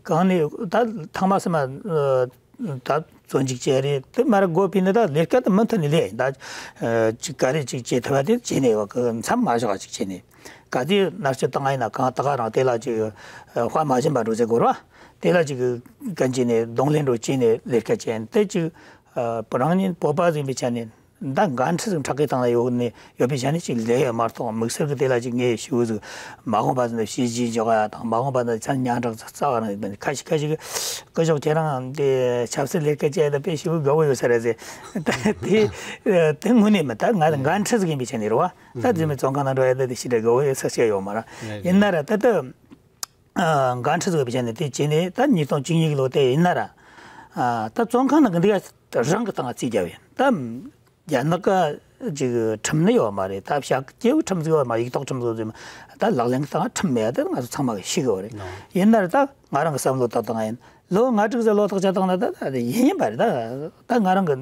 གང་ནས་ད་ཐང་མ་སེ་མ་ད་བཙོན་འཇུག་བྱས་རེད། དེ་མ་ར་དགོས་པས་ན་ད་ལས་ཀ་དེ་མུ་མཐུད་ནས་ལས་ད་ཅིག་ག་རེ་ཅིག་བྱེད་ཐུབ་པ་དེ་བྱས་ནས་བ་གི་མཚམས་མ་བཞག་ཅིག་བྱས་ནས་ག་དུས་མནར་གཅོད་བཏང་ཡིན་ན་གང་ད་ག་རང་དེ་ལ་ཅིག་དཔའ་མ་ཞུམ་པ་འགྲོ་ཟེར་དགོས་ར། དེ་ལ་ཅིག་གན་བྱས་ནས་གདོང་ལེན་འགྲོ་བྱས་ནས་ལས་ཀ་བྱས་ནས་དེ་ཅིག་རང་ཉིད་བོད་པ་ཟིན་པའི་ཆ་ནས། ད་འགན་འཁྲི་ཟིག་ཕྲག་གི་སྟེང་ལ་ཡོད་ནས་ཡོད་པའི་ཆ་ནས་ཅིག་ལས་ཡོད་མ་གཏོགས། དམིགས་བསལ་གྱི་དེ་ལ་ཅིག་ངས་ཞུ་ཟིག་མ་འོངས་པ་ཟིན་ན་བྱས་རྗེས་འཇོག་ཡ་དང་། མ་འོངས་པ་ན་ཚན་སྙན་གྲགས་རྩ་བ་རང་ཡོད་པ་ནས། ཁ་ཤས་ཁ་ཤས་ཀྱིས་སྐུ་ཞབས་ཁྱེད་རང་དེ་ཆབ་སྲིད་ལས་ཀ་བྱས་ད་དཔེ་ཞེ་པོ་དགའ་བོ་ཡོད་ས་རེད་ཟེར། ད་དེ་དེ་དངོས་གནས་མིན། ད་ང་འགན་འཁྲི་ཟིག་ཡིན་པའི་ཆ་ནས་རེད་བ། ད་རྫུན་མའི་བཙོན་ཁང་ནང་འགྲོ་ཡ་ད་དེ་ཞེ་དྲག་དགའ་བོ་ཡོད་ས་ཞིག་ཡོད་མ་རེད། ཡིན་ན་ར་ད་ལྟ། ཨ་འགན་འཁྲི་ཟིག་ཡོད་པའི་ཆ་ནས་དེ་བྱས་ནས་ད་ཉིས་སྟོང་བཅུ་གཉིས་གི་ལོ་དེ་ཡིན་ན་ར། ཨ་ད་བཙོན་ཁང་ནང་གི་འདི་ག་རང་གི་སྟེང་རྩིས་རྒྱབ་ཡིན། ད་རྒྱ་ནག་ག་ཅིག་ཁྲིམས་ནི་ཡོད་མ་རེད། ད་བྱ་སྐྱེ་བོའི་ཁྲིམས་ཟིག་ཡོད་མ་རེད། ཡིག་ཐོག་ཁྲིམས་ཟིག་ཡོད་མ། ད་ལག་ལེན་གི་སྟེང་ཁྲིམས་མེད་ཡ་དེ་ང་ཚོ་ཚང་མ་གི་ཤེས་གི་ཡོད་རེད། ཡིན་ན་ར་ད་ང་རང་གི་བསམ་བློ་ད་བཏང་ཡིན། ལོ་ང་དྲུག་ཙམ་ལོ་ཐོག་ཆ་བཏང་ན་ད་ད་ཡིན་ཡིན་པ་རེད། ད་ད་ང་རང་གི་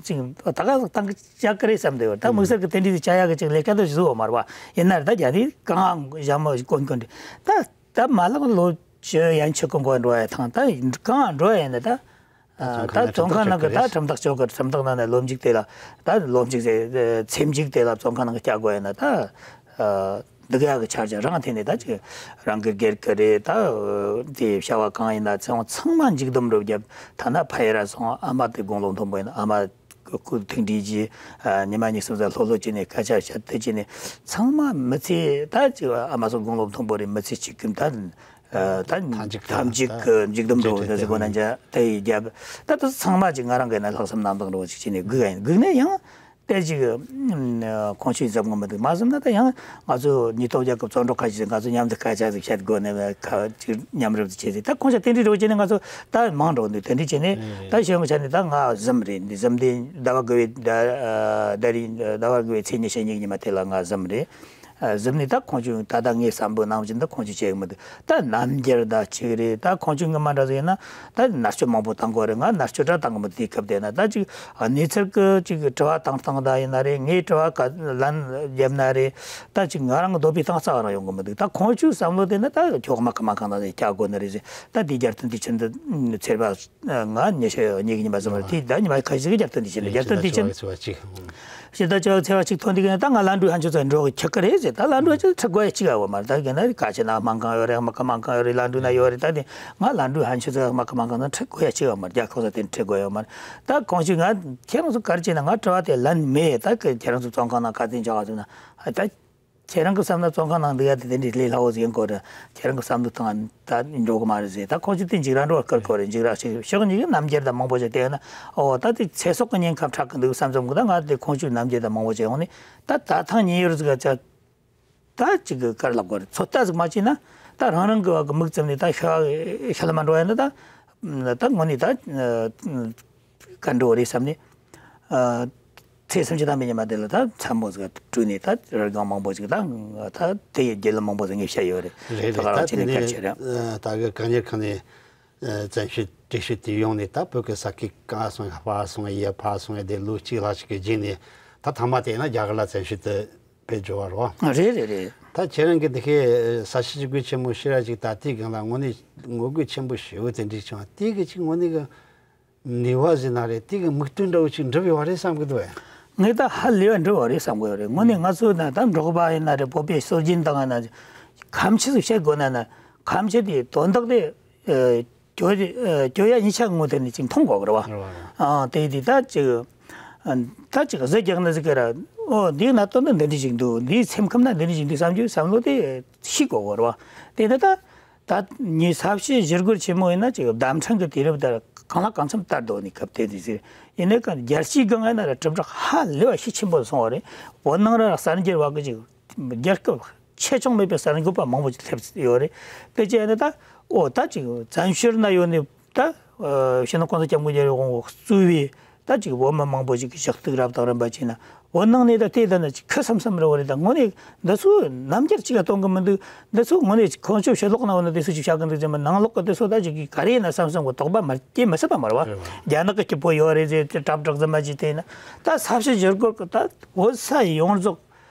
ཅིག་ད་ག་ཟིག་བཏང་གི་བྱ་གི་རེད་བསམ་བསྡད་ཡོད། ད་དམིགས་བསལ་གི་དེ་འདྲའི་བྱ་ཡ་གི་ཅིག་ལས་ཀ་དེ་བཟོ་ཡོད་མ་རེད་བ། ཡིན་ན་ར་ད་རྒྱ་དེ་གང་ཞྭ་མོ་གོན་གོན་རེད་ད། ད་མ་ལག་ལོ་བཅུ་ཡན་ཆོད་གི་འགོར་འགྲོ་ཡ་དང་། ད་གང་འགྲོ་ཡ་ཡིན་ན་ད། ད་བཙོན་ཁང་ནང་གི་ད་ཁྲིམས་ཐག་གཅོད་གི། ཁྲིམས་ཐག་ནང་ནས་ལོ་མཇུག་དེ་ལ་ད་ལོ་མཇུག་ཚེ་མཇུག་དེ་ལ་བཙོན་ཁང་ནང་གི་བསྐྱལ་དགོས་ཡ་ན་ད། འདི་ག་ཡ་གི་ཆ་རྐྱེན་རང་ཐད་ནས་ད་ཅིག་རང་གི་སྒེར་གི་རེད། ད་དེ་བྱ་བ་གང་ཡིན་ན་ཚང་ཚང་མ་མཇུག་སྡོམ་རུ་བརྒྱབ། ཐ་ན་ཕ་ཡུལ་ར་སོང་། ཨ་མ་དེ་དགུང་ལོ་མཐོན་པོ་ཡིན། ཨ་མ་སྐུ་ཐུགས་འདྲིས་ཀྱིས་ཉི་མ་གཉིས་གསུམ་ཙམ་ལྷོད་ལྷོད་བྱས་ནས་སྐད་ཆ་བཤད་དེ་བྱས་ནས་ཚང་མ་མི་ཚེ་ད་ཅིག་ཨ་མ་སོགས་དགུང་ལོ་མཐོན་པོ་རེད། མི་ཚེ་གཅིག་གི་ད། ད་མཐའ་མཇུག་ད་མཐའ་མཇུག་གི་མཇུག་སྡོམ་འགྲོ་བ་དེ་ཟེར་གོ་ན་འཇའ་དེ་ཡི་རྒྱབ། ད་དེ་ཚང་མ་ཅིག་ང་རང་གི་ན་ལྷག་བསམ་རྣམ་དག་འགྲོ་བ་ཅིག་བྱས་ནས་སྒུག་ཡིན། སྒུག་ནས་ཡང་དེ་ཅིག་ཁོང་ཆོས་འཛབ་ངོ་མི་འདུག་མ་བཟུང་ན་ད་ཡང་ང་ཚོ་ཉིས་སྟོང་བརྒྱ་གི་བཙོན་གྲོགས་ཁ་ཤས་ང་ཚོ་མཉམ་དུ་སྐད་ཆ་ཟིག་བཤད་དགོས་ནས་ཁ་ཅིག་མཉམ་རུབ་ཏུ་བྱས་ཏེ། ད་ཁོང་ཆ་དེ་འདྲའི་རོགས་བྱས་ནས་ང་ཚོ་ད་མང་འགྲོ་འདུག་དེ་འདྲའི་བྱས་ནས་ད་གཞོན་གི་ཆ་ནས་ད་ང་གཟིམ་རེད། འདི་གཟིམ་དེ་ཟླ་བ་དགུ་བའི་ཟླ་རིང་ཟླ་བ་དགུ་བའི་ཚེས་ཉི་ཤུ་གཉིས་ཉི་མ་དེ་ལ་ང་གཟིམ་རེད། གཟིམ་ནས་ད་ཁོང་ཚོས་ད་ལྟ་ངའི་བསམ་པའི་ནང་བཞིན་ད་ཁོང་ཚོས་བྱེད་གི་མི་འདུག་ད་རྣམ་འགྱུར་ད་ཅིག་རེད། ད་ཁོང་ཚོས་ངི་མ་འདྲ་ཟིག་ཡིན་ན་ད་མནར་གཅོད་མང་པོ་བཏང་གི་རེད། ང་མནར་གཅོད་འདྲ་བཏང་གི་མི་འདུག་དུས་སྐབས་དེ་ན་ད་ཅིག་གནས་ཚུལ་གི་ཅིག་དྲི་བ་བཏང་སྟངས་ད་ཡིན་ན་རེད། ངས་དྲི་བ་ག་ལན་བརྒྱབ་ན་རེད། ད་ཅིག་ང་རང་གི་འདོད་པའི་སྟེང་རྩ་བ་རང་ཡོང་གི་མི་འདུག་ད་ཁོང་ཚོའི་བསམ་བློ་དེ་ན་ད་ཁྱོད་མ་ཁ་མ་ཁང་ད་ནས་བསྐྱལ་དགོས་ནི་རེད་ཟེར། ད་དེའི་རྒྱལ་སྟོན་དུས་ཆེན་འདི་ཚེས་པ་ང་ཉི་ཤུ་གཉིས་ཀྱི་ཉིན་པ་ཟིན་པ་རེད། དེ་ད་ཉི་མ་ཁ་ཤས་ཀྱི་རྒྱལ་སྟོན་དུས་ཆེན་རེད། རྒྱལ་སྟོན་དུས་ཆེན། ཕྱི་ཟླ་བཅུ་པ་ཚེས་པ་གཅིག་ཐོན་དུས་ཀྱི་ད་ང་ལན་གྲུ་ཧན་ཆུ་ཚོད་འགྲོ་གི་ཆགས་ཀྱི་རེད་ཟེར། ད་ལན་གྲུ་ཧན་ཆུ་ཚོད་ཁྲིད་དགོས་ཡ་གཅིག་ཡོད་མ་རེད། ད་གན་ན་ཁ་ཆེ་ན་སྨན་ཁང་ཡོད་རེད། མ་ཁ་སྨན་ཁང་ཡོད་རེད། ལན་གྲུ་ན་ཡོད་རེད། ད་དེ་ང་ལན་གྲུ་ཧན་ཆུ་ཚོད་མ་ཁ་སྨན་ཁང་ན་ཁྲིད་དགོས་ཡ་གཅིག་ཡོད་མ་རེད། རྒྱལ་ཁབ་ས་དེ་ཁྲིད་དགོས་ཡོད་མ་རེད། ད་གང་ཞིག་ང་ཁྱེད་རང་ཚོ་ག་རེ་བྱས་ན་ང་དྲི་བ་དེ་ལན་མེད། ད་ཁྱེད་རང་ཚོ་བཙོན་ཁང་ནང་ག་ཚོད་འཇོག་ག་ཐུབ་ན་ད། ཁྱེད་རང་གི་བསམ་ན་བཙོན་ཁང་ནང་འདུག་ཡ་དེ་དེ་འདྲའི་ལས་སླ་བོ་ཟིག་ཡིན་གོ་རེད། ཁྱེད་རང་གི་བསམ་བློ་དང་ད་འགྲོ་གི་མ་རེད་ཟེར། ད་ཁོང་ཚོས་དེ་འཇིགས་ར་འགྲོ་བ་བསྐུར་གོ་རེད། འཇིགས་ར་ཞིག་ཕྱོགས་གཉིས་ཀྱི་རྣམ་འགྱུར་དང་མང་པོ་ཞིག་བལྟས་ན། ཨོ་ད་དེ་ཚེ་སྲོག་གི་ཉེན་ཁ་འཕྲད་གི་འདུག་བསམ་བསམ་གི། ད་ང་དེ་ཁོང་ཚོའི་རྣམ་འགྱུར་དང་མང་པོ་ཞིག་ཡོང་ནས་ད་ད་ཐེངས་ཉེན་གཡོལ་ཟིག་ག་ཚ་ད་ཅིག་གི་ག་རེ་ལབ་དགོས་རེད། ཚོད་ལྟ་ཟིག་མ་བྱས་ན་ད་རང་རང་གི་བ་གི་མིག་བཙུམ་ནས་ད་ཤ་ཤ་ལ་མ་འགྲོ་ཡ་ན་ད་ད་དངོས་གནས་ད། ག་འགྲོ་བ་རེད་བསམ་ནས། ཨ། ཚེས་སུམ་ཅུ་ཐམ་པའི་ཉི་མ་དེ་ལ་ད་མཚན་མོ་ཟིག་བཀྲུས་ནས་ད་རི་སྒང་མང་པོ་ཟིག་ད་ད་དེ་ཡི་རྒྱུ་ལ་མང་པོ་ཟིག་ངས་བཤད་ཡོད་རེད། རེད་ད་རེད། ག་རང་ད་བྱས་དེ་ནས་ནས་གལ་ཆེ་རེད། ད་གི་གང་ཉིད་ཁང་ནས་བཙན་བྱོལ་བྲོས་བྱོལ་དུ་ཡོང་ནས་ད་བོད་ཀྱི་ས་ཁུལ་ག་སོང་ཡ་ཕ་སོང་ཡ་ཡ་ཕ་སོང་ཡ་དེ་ལོ་གཅིག་ལྷག་ཅིག་གི་རྗེས་ནས་ད་ཐ་མ་དེ་ན་རྒྱ་གར་ལ་བཙན་བྱོལ་དུ་ཕེབས་འགྲོ་བ་རེད། རེད་རེད་རེད། ད་ཁྱེད་རང་གི་འདི་གའི་ས་བྱི་ཞི་རྒོལ་ཆེན་མོ་ཕྱི་ར་ཅིག་ད་ལྟའི་སྒང་ལ་དངོས་གནས་ངོ་རྒོལ་ཆེན་པོ་ཞེ་པོ་དེ་འདྲ་བྱུང་བ་དེ་གི་ཅིག་དངོས་གནས་གི་ནུས་པ་ཟེར་ན་རེད། དེ་གི་མིག་སྟོན་འདྲ་བོ་ཅིག་འགྲུབ་ཡོད་རེད་བསམ་གི་འདུག་ཨེ། ངས་ད་ཧ་ལས་པ་འགྲུབ་པ་རེད་བསམ་གི་ཡོད་རེད། དངོས་གནས་ང་ཚོ་ན་ད་འབྲོག་པ་ཡིན་ན་རེད། བོད་པའི་སྲོལ་རྒྱུན་དང་ཡིན་ན་ཁམས་ཆེ་ཟིག་བཤད་དགོས་ན་ན་ཁམས་ཆེ་དེ་དོན་དག་དེ་ཨ་གྱོད་ཨ་གྱོད་ཡ་གཉིས་ཆ་ངོ་དེ་ནས་ཅིག་མཐོང་དགོས་གི་རེད་བ། རེད་བ། ཨ་དེ་དེ་ད་ཅིག་ཨ་ད་ཅིག་གཟི་རྒྱག་ན་ཟིག་གི་ར། ཨོ་འདིའི་གནད་དོན་ནི་འདི་འདྲ་ཞིག་འདུག་འདིའི་སེམས་ཁམས་ན་འདི་འདྲ་ཞིག་འདུག་བསམ་རྒྱུ་བསམ་བློ་དེ་ཤེས་དགོས་གི་རེད་བ། དེ་ནི་ད། ད་ངས་ས་བྱི་ཞི་རྒོལ་ཆེན་མོ་ཡིན་ན་ཅིག་བརྡ་འཕྲིན་གྱི་དུས་རབས་དར་གང་ལ་གང་འཚམ་དར་འདུག་ནི་སྐབས་དེ་དུས་ཟེར། ཡིན་ནའི་ཀ་རྒྱལ་སྤྱིའི་སྒང་ཡིན་ན་ར་གྲུབ་འབྲས་ཧ་ལས་པ་ཤུགས་ཆེན་པོ་སོང་བ་རེད། བོད་ནང་ར་གསར་འགྱུར་བ་གི་ཅིག་རྒྱལ་ཁབ་ཆེ་ཆུང་མེད་པའི་གསར་འགོད་པ་མང་པོ་ཅིག་སླེབས་ཡོད་རེད། དེ་བྱས་ནས་ད་ཨོ་ད་ཅིག་བཙན་བྱོལ་ན་ཡོད་ནི་ད་ཨ་སྤྱི་ནོར་གོང་ས་སྐྱབས་མགོན་རྒྱལ་བའི་དབང་པོ་གཙོས་པའི་ད་ཅིག་བོད་མི་མང་པོ་ཞིག་གིས་ཞུ་གཏུག་རབ་དང་རིམ་པ་བྱས་ན། བོད་ནང་ནས་ད་ལྟའི་ད་ནི་ཅིག་ཁུ་སིམ་སིམ་རེད་བ་རེད། ད་དངོས་གནས་འདི་ཚོ་རྣམ་འགྱུར་ཅིག་ལ་གཏོང་གི་མི་འདུག་འདི་ཚོ་དངོས་གནས་ཁོང་ཚོ་ཕྱི་ལོགས་ན་བ་ན་དེ་ཚོ་ཅིག་བྱ་གི་འདུག་ཅེས་མ་ནང་ལོགས་གི་དེ་ཚོ་ད་ཅིག་ག་རེ་ཡིན་ན་བསམ་བསམ་གི་དོགས་པ་མ་སྐྱེ་མི་སྲིད་པ་མ་རེད་བ། རེད་བ། རྒྱ་ནག་གི་སྐྱིད་པོ་ཡོད་རེད་ཟེར་དེ་གྲབས་གྲབས་ཟིན་མ་ཅིག་དེ་ཡིན་ན་ད་ས་བྱི་ཞི་རྒོལ་གི་ད་བོད་ས་ཡོངས་རྫོགས་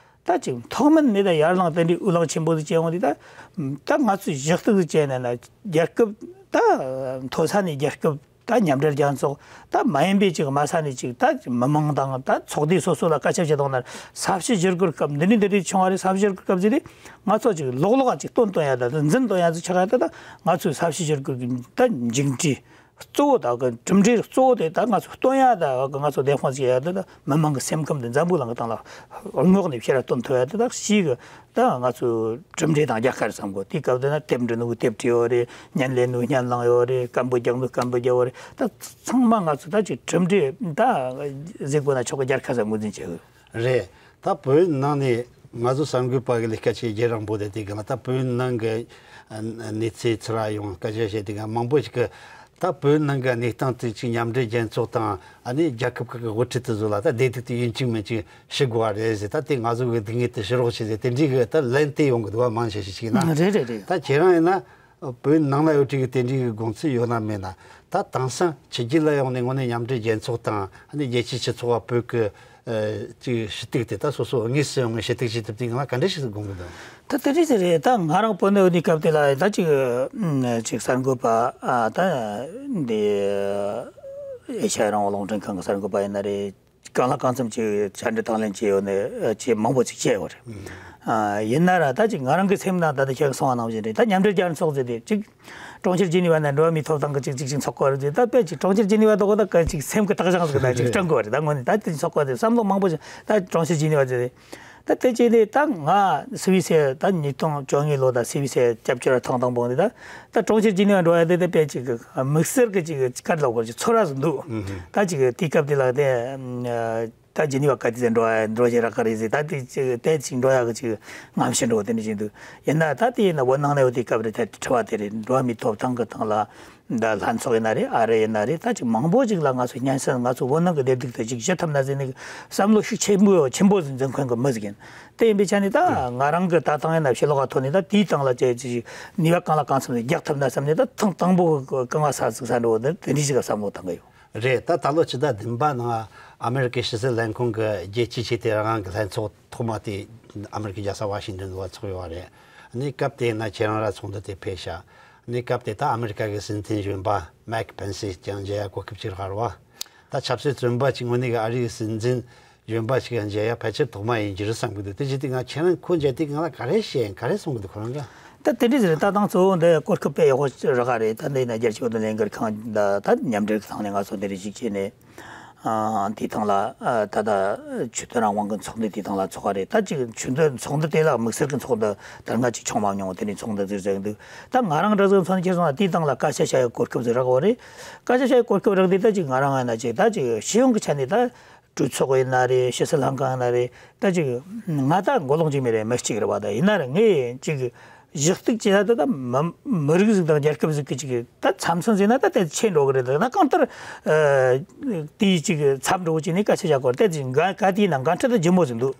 ད་ཅིག་ཐོག་མེད་ནས་ད་ཡར་ལངས་དེ་འདྲའི་འུ་ལངས་ཆེན་པོ་ཟིག་བྱས་ཡོང་དུས་ད་ད་ང་ཚོས་ཞུ་གཏུག་ཟིག་བྱས་ནས་ན་རྒྱལ་ཁབ་ད་མཐོ་ས་ནས་རྒྱལ་ཁབ། ད་མཉམ་འབྲེལ་རྒྱལ་ཚོགས་ད་མ་ཡིན་པའི་ཅིག་དམའ་ས་ནས་ཅིག་ད་མི་མང་དང་ད་ཚོགས་སྡེ་སོ་སོ་ལ་བཀའ་ཁྱབ་བྱེད་དོགས་ན་ས་བྱི་ཞི་རྒོལ་སྐབས་འདི་འདྲ་འདི་འདྲ་བྱུང་བ་རེད། ས་བྱི་ཞི་རྒོལ་སྐབས་ཟེར་ཏེ་ང་ཚོ་ཅིག་ལོག་ལོག་ཅིག་སྟོན་སྟོན་ཡ་ད་འཛིན་སྟོན་ཡ་ཅིག་ཆགས་ཡ་ད་ད་ང་ཚོའི་ས་བྱི་ཞི་རྒོལ་གི་ད་མཇུག་འབྲས་གཙོ་བོ་ད་གི་གྲུབ་འབྲས་གཙོ་བོ་དེ་ད་ང་ཚོ་སྟོན་ཡ་ད་གི་ང་ཚོ་བདེན་དཔང་བྱེད་ཡ་ད་ད་མི་མང་གི་སེམས་ཁམས་དེ་འཛམ་བུ་གླིང་གི་སྟེང་ལ་རྔོག་ནས་ཕྱིར་སྟོན་ཐུབ་ཡ་ད་ད་ཞིག་གི་ད་ང་ཚོས་གྲུབ་འབྲས་དང་རྒྱལ་ཁ་རེད་བསམ་གོ། དེའི་སྐབས་དེ་ན་དེབ་འབྲི་ནོ་གི་དེབ་བྲིས་ཡོད་རེད། སྙན་ལེན་ནོ་སྙན་ལེན་ཡོད་རེད། སྐད་འབོད་རྒྱག་ནོ་སྐད་འབོད་རྒྱག་ཡོད་རེད། ད་ཚང་མ་ང་ཚོ་ད་ཅིག་གྲུབ་འབྲས་ད་ཟེར་དགོས་ན་ཆོག་གི་རྒྱལ་ཁ་ཟེར་ངོས་འཛིན་བྱེད་གི་རེད། ད་བོད་ནང་ནས་ང་ཚོ་གསར་འགོད་པ་གི་ལས་ཀ་བྱེད་རྒྱུ་རང་པོ་དེ་དེ་གི་ལ་ད་བོད་ནང་གི་གནས་ཚུལ་ཚུར་ཡོང་སྐད་ཆ་བཤད་དེ་གི་མང་པོ་ཞིག་གི་ད་བོད་ནང་གི་གནས་སྟངས་དེ་ཅིག་མཉམ་འབྲེལ་རྒྱལ་ཚོགས་དང་ཨ་ནི་རྒྱལ་ཁབ་ཁག་གི་དབུ་ཁྲིད་དེ་ཚོ་ལ་ད་བདེ་སྡུག་དེ་ཡིན་གཅིག་མིན་གཅིག་ཞུ་དགོས་པ་རེད་ཟེར། ད་དེ་ང་ཚོ་གི་སྡུག་བསྔལ་དེ་ཞུ་རོགས་བྱེད་ཟེར་དེ་འདྲའི་གི་ད་ལན་དེ་ཡོང་གི་འདུག་བ། མང་ཆེ་ཞིག་ཞིག་ན་རེད་རེད་རེད། ད་ཁྱེད་རང་ཡིན་ན་བོད་ནང་ལ་ཡོད་དུས་གི་དེ་འདྲའི་གི་དགོངས་ཚུལ་ཡོད་ན་མེད་ན། ད་དེང་སང་ཕྱི་རྒྱལ་ལ་ཡོང་ནས་དངོས་གནས་མཉམ་འབྲེལ་རྒྱལ་ཚོགས་དང་ཨ་ནི་རྒྱལ་སྤྱིའི་སྤྱི་ཚོགས་བ་བོད་གི་ཅིག་ཞུ་གཏུག་དེ་ད་སོ་སོ་དངོས་སུ་ཡོང་ངེས་ཞུ་གཏུག་བྱེད་ཐུབ་དུས་ང་ག་འདྲ་ཞིག་དགོངས་གི་འདུག་ད་དེ་འདྲ་ཞིག་རེད། ད་ང་རང་བོད་ནས་ཡོད་དུས་སྐབས་དེ་ལ་ད་ཅིག་ཅིག་གསར་འགོད་པ་ཨ་ད་འདི་ཨེ་ཤ་ཡ་རང་དབང་རླུང་འཕྲིན་ཁང་གི་གསར་འགོད་པ་ཡིན་ན་རེད། གང་ལ་གང་འཚམ་ཅིག་བཅར་འདྲི་དང་ལེན་བྱས་ཡོད་ནས་ཅིག་མང་པོ་ཅིག་བྱས་ཡོད་རེད། ཨ་ཡིན་ན་ར་ད་ཅིག་ང་རང་གི་སེམས་ནང་ད་ལྟ་ཁྱེད་གསུངས་པ་ནང་བཞིན་རེད། ད་མཉམ་འབྲེལ་རྒྱལ་ཚོགས་ཟེར་དེ་ཅིག་གྲོང་ཁྱེར་ཇི་ནི་ཝ་ནས་འགྲོ་བ་མིའི་ཐོབ་ཐང་གི་ཅིག་ཅིག་ཅིག་ཚོགས་པ་རེད་ཟེར། ད་དཔེ་ཅིག་གྲོང་ཁྱེར་ཇི་ནི་ཝ་དོ་གོ་ད་ག་ཅིག་སེམས་ཀྱི་བཏགས་གཞང་ཟིག་ད་ཅིག་སྐྲང་དགོས་རེད། ད་དངོས་གནས་ད་དེ་ཚོགས་པ་དེ་བསམ་བློ་མང་པོ་ཞིག་ད་གྲོང་ཁྱེར་ཇི་ནི་ཝ་ཟེར་རེད། ད་དེ་བྱས་ནས་ད་ང་སུད་སི་ད་ཉིས་སྟོང་བཅོ་ལྔ་ལོ་ད་སུད་སི་སྐྱབས་བཅོལ་ཐེངས་དང་པོ་ནས་ད་ད་གྲོང་ཁྱེར་ཇི་ནི་ཝ་འགྲོ་ཡ་དེ་ད་དཔེ་ཅིག་དམིགས་བསལ་གྱི་ཅིག་དཀའ་ལས་ཁག་པོ་ཅིག་ཚོར་བ་ཟིག་འདུག་ད་ཅིག་དེའི་སྐབས་དེ་ལ་དེ་ ད་ཇི་ནི་ཝ་ག་དུས་ཚོད་འགྲོ་ཡ་འགྲོ་བཞིན་རག་གི་རེད་ཟེར། ད་དེ་ཅིག་དེ་ཅིག་འགྲོ་ཡ་གི་ཅིག་རྔམ་ཤིང་འགྲོ་དེ་འདྲ་བཞིན་འདུག་ཡིན་ན་ད་དེ་ཡིན་ན་བོད་ནང་ནས་འོ་དེ་སྐབས་རེ་ད་དྲི་བ་དེ་རེད། འགྲོ་བ་མིའི་ཐོབ་ཐང་གི་སྟེང་ལ་ད་ལྷན་ཚོགས་ཡིན་ན་རེད། ཨ་རི་ཡིན་ན་རེད། ད་ཅིག་མང་པོ་ཅིག་ལ་ང་ཚོ་སྙན་སེང་ང་ཚོ་བོད་ནང་གི་བདེ་སྡུག་དེ་ཅིག་ཞུ་ཐུབ་ན་ཟེར་ནས་བསམ་བློ་ཤུགས་ཆེན་པོ་ཆེན་པོ་ཟིག་འཛིན་མཁན་གི་མི་ཟིག་ཡིན། དེ་ཡིན་པའི་ཆ་ནས་ད་ང་རང་གི་ད་ཐེངས་ཡིན་ན་ཕྱི་ལོགས་ལ་ཐོན་ནས་ད་དེའི་སྟེང་ལ་ཅིག་ཅིག་ནུས་པ་གང་ལ་གང་འཚམ་ཞིག་རྒྱག་ཐུབ་ན་བསམ་ནས་ད་ཐེངས་དང་པོ་གི་རྐང་བ་ས་ཟིག་ས་འགྲོ་བ་དེ་འདྲ་ཞིག་ག་བསམ་བློ་བཏང་གི་ཡོད། རེད། ད་ད་ལོ་ཕྱི་ཟླ་བདུན་པ་ནང་ཨ་མེ་རི་ཀའི་ཕྱི་སྲིད་ལྷན་ཁང་གི་རྒྱལ་སྤྱིའི་ཆེས་མཐོའི་རང་དབང་གི་ལྷན་ཚོགས་ཐོག་མ་དེ་ཨ་མེ་རི་ཀའི་རྒྱལ་ས་ཝ་ཤིང་ཏོན་དུ་ཚོགས་ཡོད་པ་རེད། ཨ་ནི་སྐབས་དེ་ན་ཁྱེད་རང་ར་ཚོགས་འདུ་དེ་ཕེབས་ཤག་ཨ་ནི་སྐབས་དེ་ད་ཨ་མེ་རི་ཀ་གི་སྲིད་འཛིན་གཞོན་པ་མེག་པེན་སི་ཀྱང་མཇལ་ཡ་གོ་སྐབས་ཅིག་རག་རེད་བ། ད་ཆབ་སྲིད་བཙོན་པ་ཅིག་ངོས་ནས་ཨ་རིའི་སྲིད་འཛིན་གཞོན་པ་ཞིག་ཡང་མཇལ་ཡ་ཕལ་ཆེར་ཐོག་མ་ཡིན་རྒྱུ་རེད་བསམ་གི་འདུག་དེ་བྱས་དུས་ང་ཁྱེད་རང་ཁོ་མཇལ་དུས་ང་ལ་ག་རེ་བཤད་ཡིན་ག་རེ་གསུང་གི་འདུག་ཁོ་རང་གིས། ད་དེ་འདྲ་ཟེར། ད་དང་གཙོ་བོ་འདི་གོ་སྐབས་དཔེ་ཡག་པོ་རག་ག་རེད། ད་འདི་ན་རྒྱལ་སྤྱི་བོད་དོན་ལས་འགུལ་ཁང་ད་ད་མཉམ་འབྲེལ་གྱི་ཐོག་ནས་ང་ཚོ་འདི་རིགས་ཤིག་བྱས་ནས་ཨ་དེའི་ཐང་ལ་ཨ་ད་ད་ཆོས་དད་རང་དབང་གི་ཚོགས་འདུ་དེའི་ཐང་ལ་ཚོགས་པ་རེད། ད་ཅིག་ཆོས་དད་ཚོགས་འདུ་དེ་ལ་དམིགས་བསལ་གྱི་ཚོགས་འདུ་ད་སྔ་ཅིག་བྱུང་མ་མྱོང་། དེ་ནས་ཚོགས་འདུ་ཟེར་ཟེར་གི་འདུག་ད་ང་རང་འདྲ་ཟིག་མཚོན་ཁྱེར་སོང་ན་དེའི་ཐང་ལ་སྐད་ཆ་བཤད་ཡ་གོ་སྐབས་ཟིག་རག་གི་རེད། སྐད་ཆ་བཤད་ཡ་གོ་སྐབས་རག་དུས་ད་ཅིག་ང་རང་ཡིན་ན་ཅིག་ད་ཅིག་སྤྱི་ཡོངས་ཀྱི་ཆ་ནས་ད། གྲོས་ཚོགས་ཡིན་ན་རེད། ཕྱི་སྲིད་ལྷན་ཁང་ཡིན་ན་རེད། ད་ཅིག་ང་ད་མགོ་ལོག་ཅིག་མི་རེད། མི་གཅིག་རེད་བ། ད་ཡིན་ན་རེད་ངས་ཅིག་གཞི་གཏུག་བྱས་ན་ད་ད་མི་མི་རིགས་ཟིག་དང་རྒྱལ་ཁབ་ཟིག་གི་ཅིག་ད་མཚམས་མཚོན་ཟིན་ན་ད་དེ་ཆེ་འགྲོ་གི་རེད། ད་གང་ལྟར་ཨ་དེའི་ཅིག་མཚམས་འགྲོ་བྱས་ནས་སྐད་ཆ་བཤད་དགོས་རེད། དེ་ཅིག་འགན་ག་དེའི་ནང་འགན་འཁྲི་ད་ལྗིད་མོ་ཟིག་འདུག་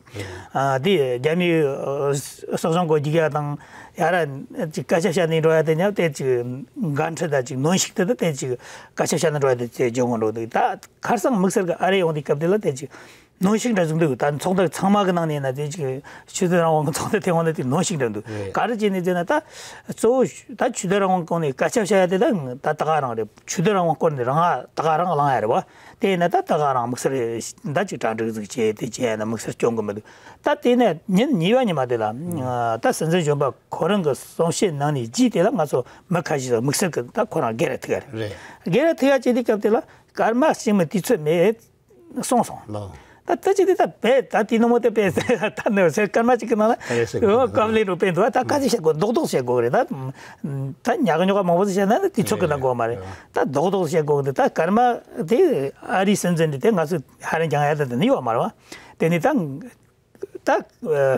ཨ་དེ་རྒྱ་མིའི་ཨ་སྲིད་གཞུང་སྒོ་འབྱེད་ཡ་དང་ཡ་ར་ཅིག་སྐད་ཆ་བཤད་ནས་འགྲོ་ཡ་དེ་ཉག་དེ་ཅིག་འགན་འཁྲི་ད་ཅིག་གནོན་ཤུགས་དེ་ད་དེ་ཅིག་སྐད་ཆ་བཤད་ནས་འགྲོ་ཡ་དེ་ཅིག་ལྗིད་མོ་འགྲོ་འདུག་ད། ཁར་སང་དམིགས་བསལ་གྱི་ཨ་རི་ཡོང་དུས་སྐབས་དེ་ལ་དེ་ཅིག་གནོན་ཤུགས་འདྲ་ཟིག་འདུག་ད་ཚོགས་འདུ་ཚང་མ་གི་ནང་ནས་ན་དེ་ཅིག་ཆོས་དད་རང་དབང་གི་ཚོགས་འདུ་དེ་འོང་ན་དེ་གནོན་ཤུགས་འདྲ་འདུག་རེད། ག་རེ་བྱས་ནས་ཟེར་ན་ད་གཙོ་བོ་ད་ཆོས་དད་རང་དབང་སྐོར་ནས་སྐད་ཆ་བཤད་ཡ་དེ་ད་ད་ད་ག་རང་རེད། ཆོས་དད་རང་དབང་སྐོར་ནས་རང་ད་ག་རང་གླེང་ཡ་རེད་བ། དེ་ཡིན་ན་ད་ད་ག་རང་དམིགས་བསལ་ད་ཅིག་གྲ་སྒྲིག་ཟིག་བྱས་དེ་བྱས་ཡ་ན་དམིགས་བསལ་སྐྱོན་གི་མི་འདུག་ད་དེ་ནས་ཉིན་གཉིས་པ་ཉི་མ་དེ་ལ་ད་སྲིད་འཛིན་གཞོན་པ་ཁོ་རང་གི་གསུང་བཤད་གནང་ནས་རྗེས་དེ་ལ་ང་ཚོ་མི་ཁ་ཤས་ཤིག་དམིགས་བསལ་གི་ད་ཁོ་རང་སྒེར་ར་ཐུག་ཡ་རེད། རེད། སྒེར་ར་ཐུག་ཡ་བྱས་དུས་སྐབས་དེ་ལ། སྐར་མ་གཅིག་མིན་དུས་ཚོད་མེད། སོང་སོང་། ལོ། ད་ལྟ་ཅི་དེ་ད་བས་ད་དེ་ནོ་མོ་དེ་བས་ད་ནི་སེ་སྐར་མ་གཅིག་གི་ནང་ལ་ཨ་རེ་ཟེར་གི་འདུག་སྐབས་ལས་རུ་བས་འདུག་ད་ག་ཚོད་བཤད་དགོས་རྡོག་རྡོག་བཤད་དགོས་རེད། ད་ད་ཉག་ཉོག་མང་པོ་ཟིག་བཤད་ན་དུས་ཚོད་ཀྱི་ནང་དགོས་མ་རེད། ད་རྡོག་རྡོག་བཤད་དགོས་འདུག་ད་སྐར་མ་དེ་ཨ་རིའི་སྲིད་འཛིན་དེ་དེ་ང་ཚོས་ཧ་རན་སྦྱང་ཡ་ད་དེ་ནི་ཡོད་མ་རེད་བ། དེ་ནི་ད་ད་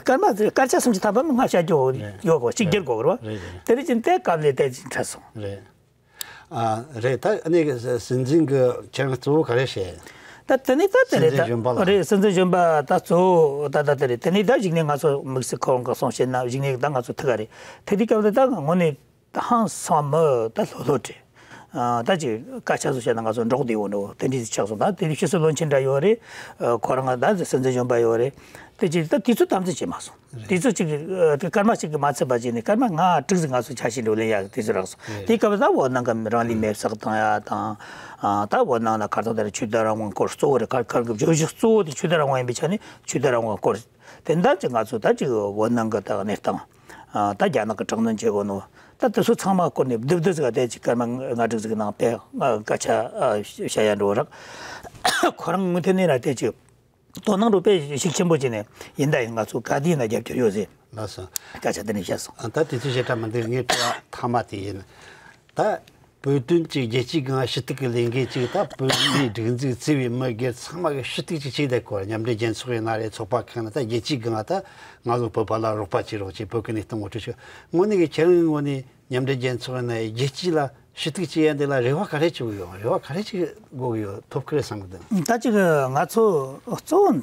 སྐར་མ་སྐར་ཆ་སུམ་ཅུ་ཐམ་པ་ལྔ་བཤད་རྒྱུ་ཡོད་དགོས་གཅིག་བསྒྱུར་དགོས་རེད་བ། རེད་རེད། དེ་རིང་ཅིན་དེ་སྐབས་ལས་དེ་ཅིག་འཕྲད་སོང་། རེད། ཨ་རེད། ད་ཨ་ནི་སྲིད་འཛིན་གྱི་ཁྱེད་རང་གཙོ་བོ་ག་རེ་བཤད། ད་དེ་ནས་ད་དེ་རེད། སྲིད་འཛིན་གཞོན་པ་ལ། རེད། སྲིད་འཛིན་གཞོན་པ་ད་གཙོ་བོ་ད་ད་དེ་རེད། དེ་ནས་ད་གཞུག་ནས་ང་ཚོ་དམིགས་བསལ་ཁོ་རང་གི་གསུང་བཤད་ན་གཞུག་ནས་ད་ང་ཚོ་ཐུག་ག་རེད། ཐུག་དུས་སྐབས་དེ་ད་དངོས་གནས་ད་ཧང་སང་མི་ད་ལྷོད་ལྷོད་རེད། ཨ་ད་ཅིག་སྐད་ཆ་བཟོ་བཤད་ན་ང་ཚོ་འབྲོག་སྡེ་བོ་འདྲ་བོ་དེ་འདྲས་ཆགས་སོང་། ད་དེ་རིང་ཕྱི་སྲིད་བློན་ཆེན་འདྲ་ཡོད་རེད། ཨ་ཁོ་རང་ད་སྲིད་འཛིན་གཞོན་པ་ཡོད་རེད། དེ་ཅིག་ད་དུས་ཚོད་དམ་འཛིན་བྱས་མ་སོང་། རེད། དུས་ཚོད་གཅིག་ཨ་དེ་སྐར་མ་གཅིག་གིས་མ་ཚད་པ་བྱས་ནས་སྐར་མ་ལྔ་དྲུག་ཙམ་ང་ཚོ་ཆ་ཤས་འགྲོ་ལེན་ཡག་དུས་ཚོད་རག་སོང་། རེད། དེའི་སྐབས་ད་བོད་ནང་གི་རང་ལུས་མེར་བསྲེགས་བཏང་ཡ་དང་། ཨ་ད་བོད་ནང་ལ་ག་རེ་དང་དེ་རེད། ཆོས་དད་རང་དབང་སྐོར་གཙོ་བོ་རེད། ག་ག་གི་བརྗོད་གཞི་གཙོ་བོ་དེ་ཆོས་དད་རང་དབང་ཡིན་པའི་ཆ་ནས་ཆོས་དད་རང་དབང་སྐོར། དེ་འདྲ་ཅིག་ང་ཚོ་ད་ཅིག་བོད་ནང་གི་ད་གནས་སྟངས་ཨ་ད་རྒྱ་ནག་གི་དྲག་གནོན་བྱེད་དགོས་ནོ། ད་དེ་ཚོ་ཚང་མ་སྐོར་ནས་བསྡུ་བསྡུ་ཟིག་དེ་ཅིག་སྐར་མ་ལྔ་དྲུག་ཟིག་ནང་དེ་སྐད་ཆ་ཨ་བཤད་ཡ་འགྲོ་རག་ཁོ་རང་ངོས་ཐད་ནས་ར་དེ་ཅིག་དོ་སྣང་འགྲོ་དཔེ་ཤུགས་ཆེན་པོ་བྱས་ནས་ཡིན། ད་ཡིན་ང་ཚོ་ག་དུས་ཡིན་ན་རྒྱབ་སྐྱོར་ཡོད་ཟེར། ལགས་སོ། སྐད་ཆ་དེ་ནས་བཤད་སོང་། ཨ་ད་དེ་ཚོ་བཤད་གྲ་མི་འདུག་ངའི་དྲི་བ་མཐའ་མ་དེ་ཡིན། ད་བོད་དོན་གྱི་རྒྱལ་སྤྱིའི་སྒང་ཞུ་གཏུག་གི་ལས་འགུལ་ཅིག་ད་བོད་མིའི་སྒྲིག་འཛུགས་གཙོས་པའི་མི་སྒེར་ཚང་མ་གི་ཞུ་གཏུག་ཅིག་བྱས་བསྡད་ཀོ། མཉམ་འབྲེལ་རྒྱལ་ཚོགས་ཡིན་ན་རེད། ཚོགས་པ་ཁག་ན་ད་རྒྱལ་སྤྱིའི་སྒང་ད་ང་ཚོ་བོད་པ་ལ་རོགས་པ་བྱེད་རོགས་བྱེད། བོད་ཀྱི་གནས་སྟངས་ངོ་སྤྲོད་ཞུ། དངོས་གནས་ཀྱི་ཁྱེད་རང་གི་ངོས་ནས་མཉམ་འབྲེལ་རྒྱལ་ཚོགས་ཡིན་ན་རྒྱལ་སྤྱི་ལ་ཞུ་གཏུག་བྱེད་ཡ་འདི་ལ་རེ་བ་ག་རེ་བྱེད་དགོས་ཡོད། རེ་བ་ག་རེ་བྱེད་དགོས་ཀྱི་ཡོད། ཐོབ་ཀྱི་རེད་བསམ་གི་འདུག་ད་ཅིག་ང་ཚོ་གཙོ་བོ་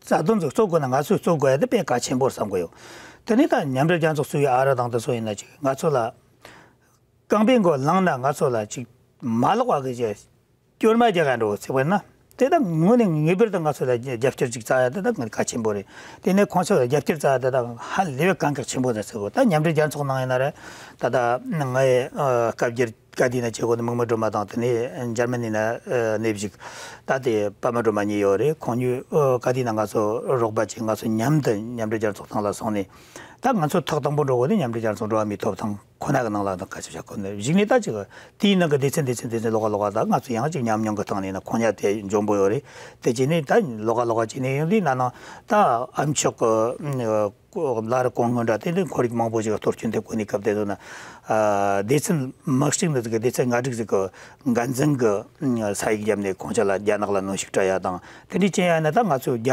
རྩ་དོན་ཚོ་གཙོ་དགོས་ན་ང་ཚོས་གཙོ་དགོས་ཡ་དེ་དཔེ་གལ་ཆེན་པོ་རེད་བསམ་གི་ཡོད། དེ་ནས་ད་མཉམ་འབྲེལ་རྒྱལ་ཚོགས་སུ་ཡོད་ཨ་རི་དང་དེ་ཚོ་ཡིན་ན་ཅིག་ང་ཚོ་ལ་རྐང་པའི་མགོ་ལངས་ན་ང་ཚོ་ལ་ཅིག་མ་ལོག་པ་གི་ཅིག་སྐྱོར་མ་རྒྱག་ག་འགྲོ་ཚེ་བར་ན། དེ་དག་དངོས་གནས་ངེས་པར་དུ་ང་ཚོ་ལ་རྒྱབ་སྐྱོར་ཅིག་བཙལ་ཡ་དེ་དག་ངས་གལ་ཆེན་པོ་རེད། དེ་ནས་ཁོང་ཚོ་ལ་རྒྱབ་སྐྱོར་བཙལ་ཡ་དེ་དག་ཧ་ལས་པའི་གལ་འགངས་ཆེན་པོ་རེད་ཟེར་གོ། ད་མཉམ་འབྲེལ་རྒྱལ་ཚོགས་ནང་ཡིན་ན་རེད། ད་ལྟ་ངའི་ཨ་སྐབས་འགྱུར་ག་དུས་ན་བྱེད་སྒོ་ནི་མུག་མུ་སྒྲོལ་མ་དང་དེ་ནས་འཇར་མ་ནི་ན་ཨ་གནས་བཞུགས་ད་ལྟའི་པདྨ་སྒྲོལ་མ་གཉིས་ཡོད་རེད། ཁོང་གཉིས་ཨ་ག་དུས་ན་ང་ཚོ་རོགས་པ་བྱས། ང་ཚོ་མཉམ་དུ་མཉམ་འབྲེལ་རྒྱལ་ཚོགས་ཐང་ལ་སོང་ནས། ད་ང་ཚོ་ཐོག་དང་པོ་འགྲོ་དགོས་དེ་མཉམ་འབྲེལ་རྒྱལ་ཚོགས་འགྲོ་བ་མིའི་ཐོབ་ཐང་ ཁོ་ན་གི་ནང་ལ་ད་ག་ཅི་བྱ་ཁོ་ན་གཞིགས་ནས། ད་ཅིག་དེའི་ནང་གི་སྡེ་ཚན་སྡེ་ཚན་སྡེ་ཚན་ལོགས་ཀ་ལོགས་ཀ་ད་ང་ཚོ་ཡང་ཅིག་ཉམས་མྱོང་གི་སྟེང་ནས་ན་ཁོང་ཉ་དེ་འཇོན་པོ་ཡོད་རེད། དེ་བྱས་ནས་ད་ལོགས་ཀ་ལོགས་ཀ་བྱས་ནས་ཡོང་དུས་ན་ནང་ད་ཨ་མཆོག་གི་ལ་རི་གོང་སྔོན་འདྲ་དེ་འདྲའི་ཁོར་ཡུག་མང་པོ་ཞིག་གཏོར་སྐྱོན་ཐེབས་གོ་ནས་སྐབས་དེ་ཚོ་ན་སྡེ་ཚན་དམག་གཅིག་འདི་ཚོ་གི་སྡེ་ཚན་ལྔ་དྲུག་ཟིག་གི་འགན་འཛིན་གི་ས་ཡིག་བརྒྱབ་ནས་ཁོང་ཅག་ལ་རྒྱ་ནག་ལ་གནོན་ཤུགས་སྤྲད་ཡ་དང་། དེ་འདྲའི་བྱེད་ཡ་ན་ད་ང་ཚོས་རྒྱ་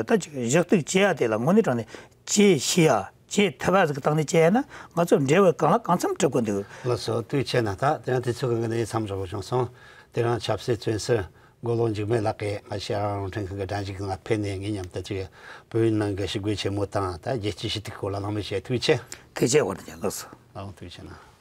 ད་ཅིག་གཞི་གཏུག་བྱེད་ཡ་དེ་ལ་དངོས་གནས་དྲང་ནས་བྱེད་ཤེས་ཡ་བྱེད་ཐུབ་པ་ཟིག་གི་སྟེང་ནས་བྱེད་ཡ་ན་ང་ཚོ་འབྲེལ་བ་གང་ལ་གང་འཚམ་འགྲིག་གོ་འདུག་ལགས་སོ། ཐུགས་རྗེ་ཆེ་གནང་། ད་དེ་རིང་དུས་ཚོད་གང་གི་ནས་མཚམས་འཇོག་བྱུང་སོང་། དེ་རིང་ཆབ་སྲིད་བཙོན་ཟུར་མགོ་ལོག་འཇིགས་མེད་ལགས་ཀྱིས་ང་ཤེས་རང་རང་ཁྲིན་ཁང་གི་གྲ་སྒྲིག་ང་ཕེབས་ནས་ངའི་མཉམ་དུ་ཅིག་བོད་ཡིག་ནང་གི་ཞི་རྒོལ་ཆེན་མོ་དང་ད་རྒྱལ་སྤྱིའི་ཞི་བདེའི་སྐོར་ལ་གླེང་མོལ་བྱས། ཐུགས་རྗེ་ཆེ། ཐུགས་རྗེ་ཆེ། ཨང་། ཐུགས་རྗེ་ཆེ་གནང་།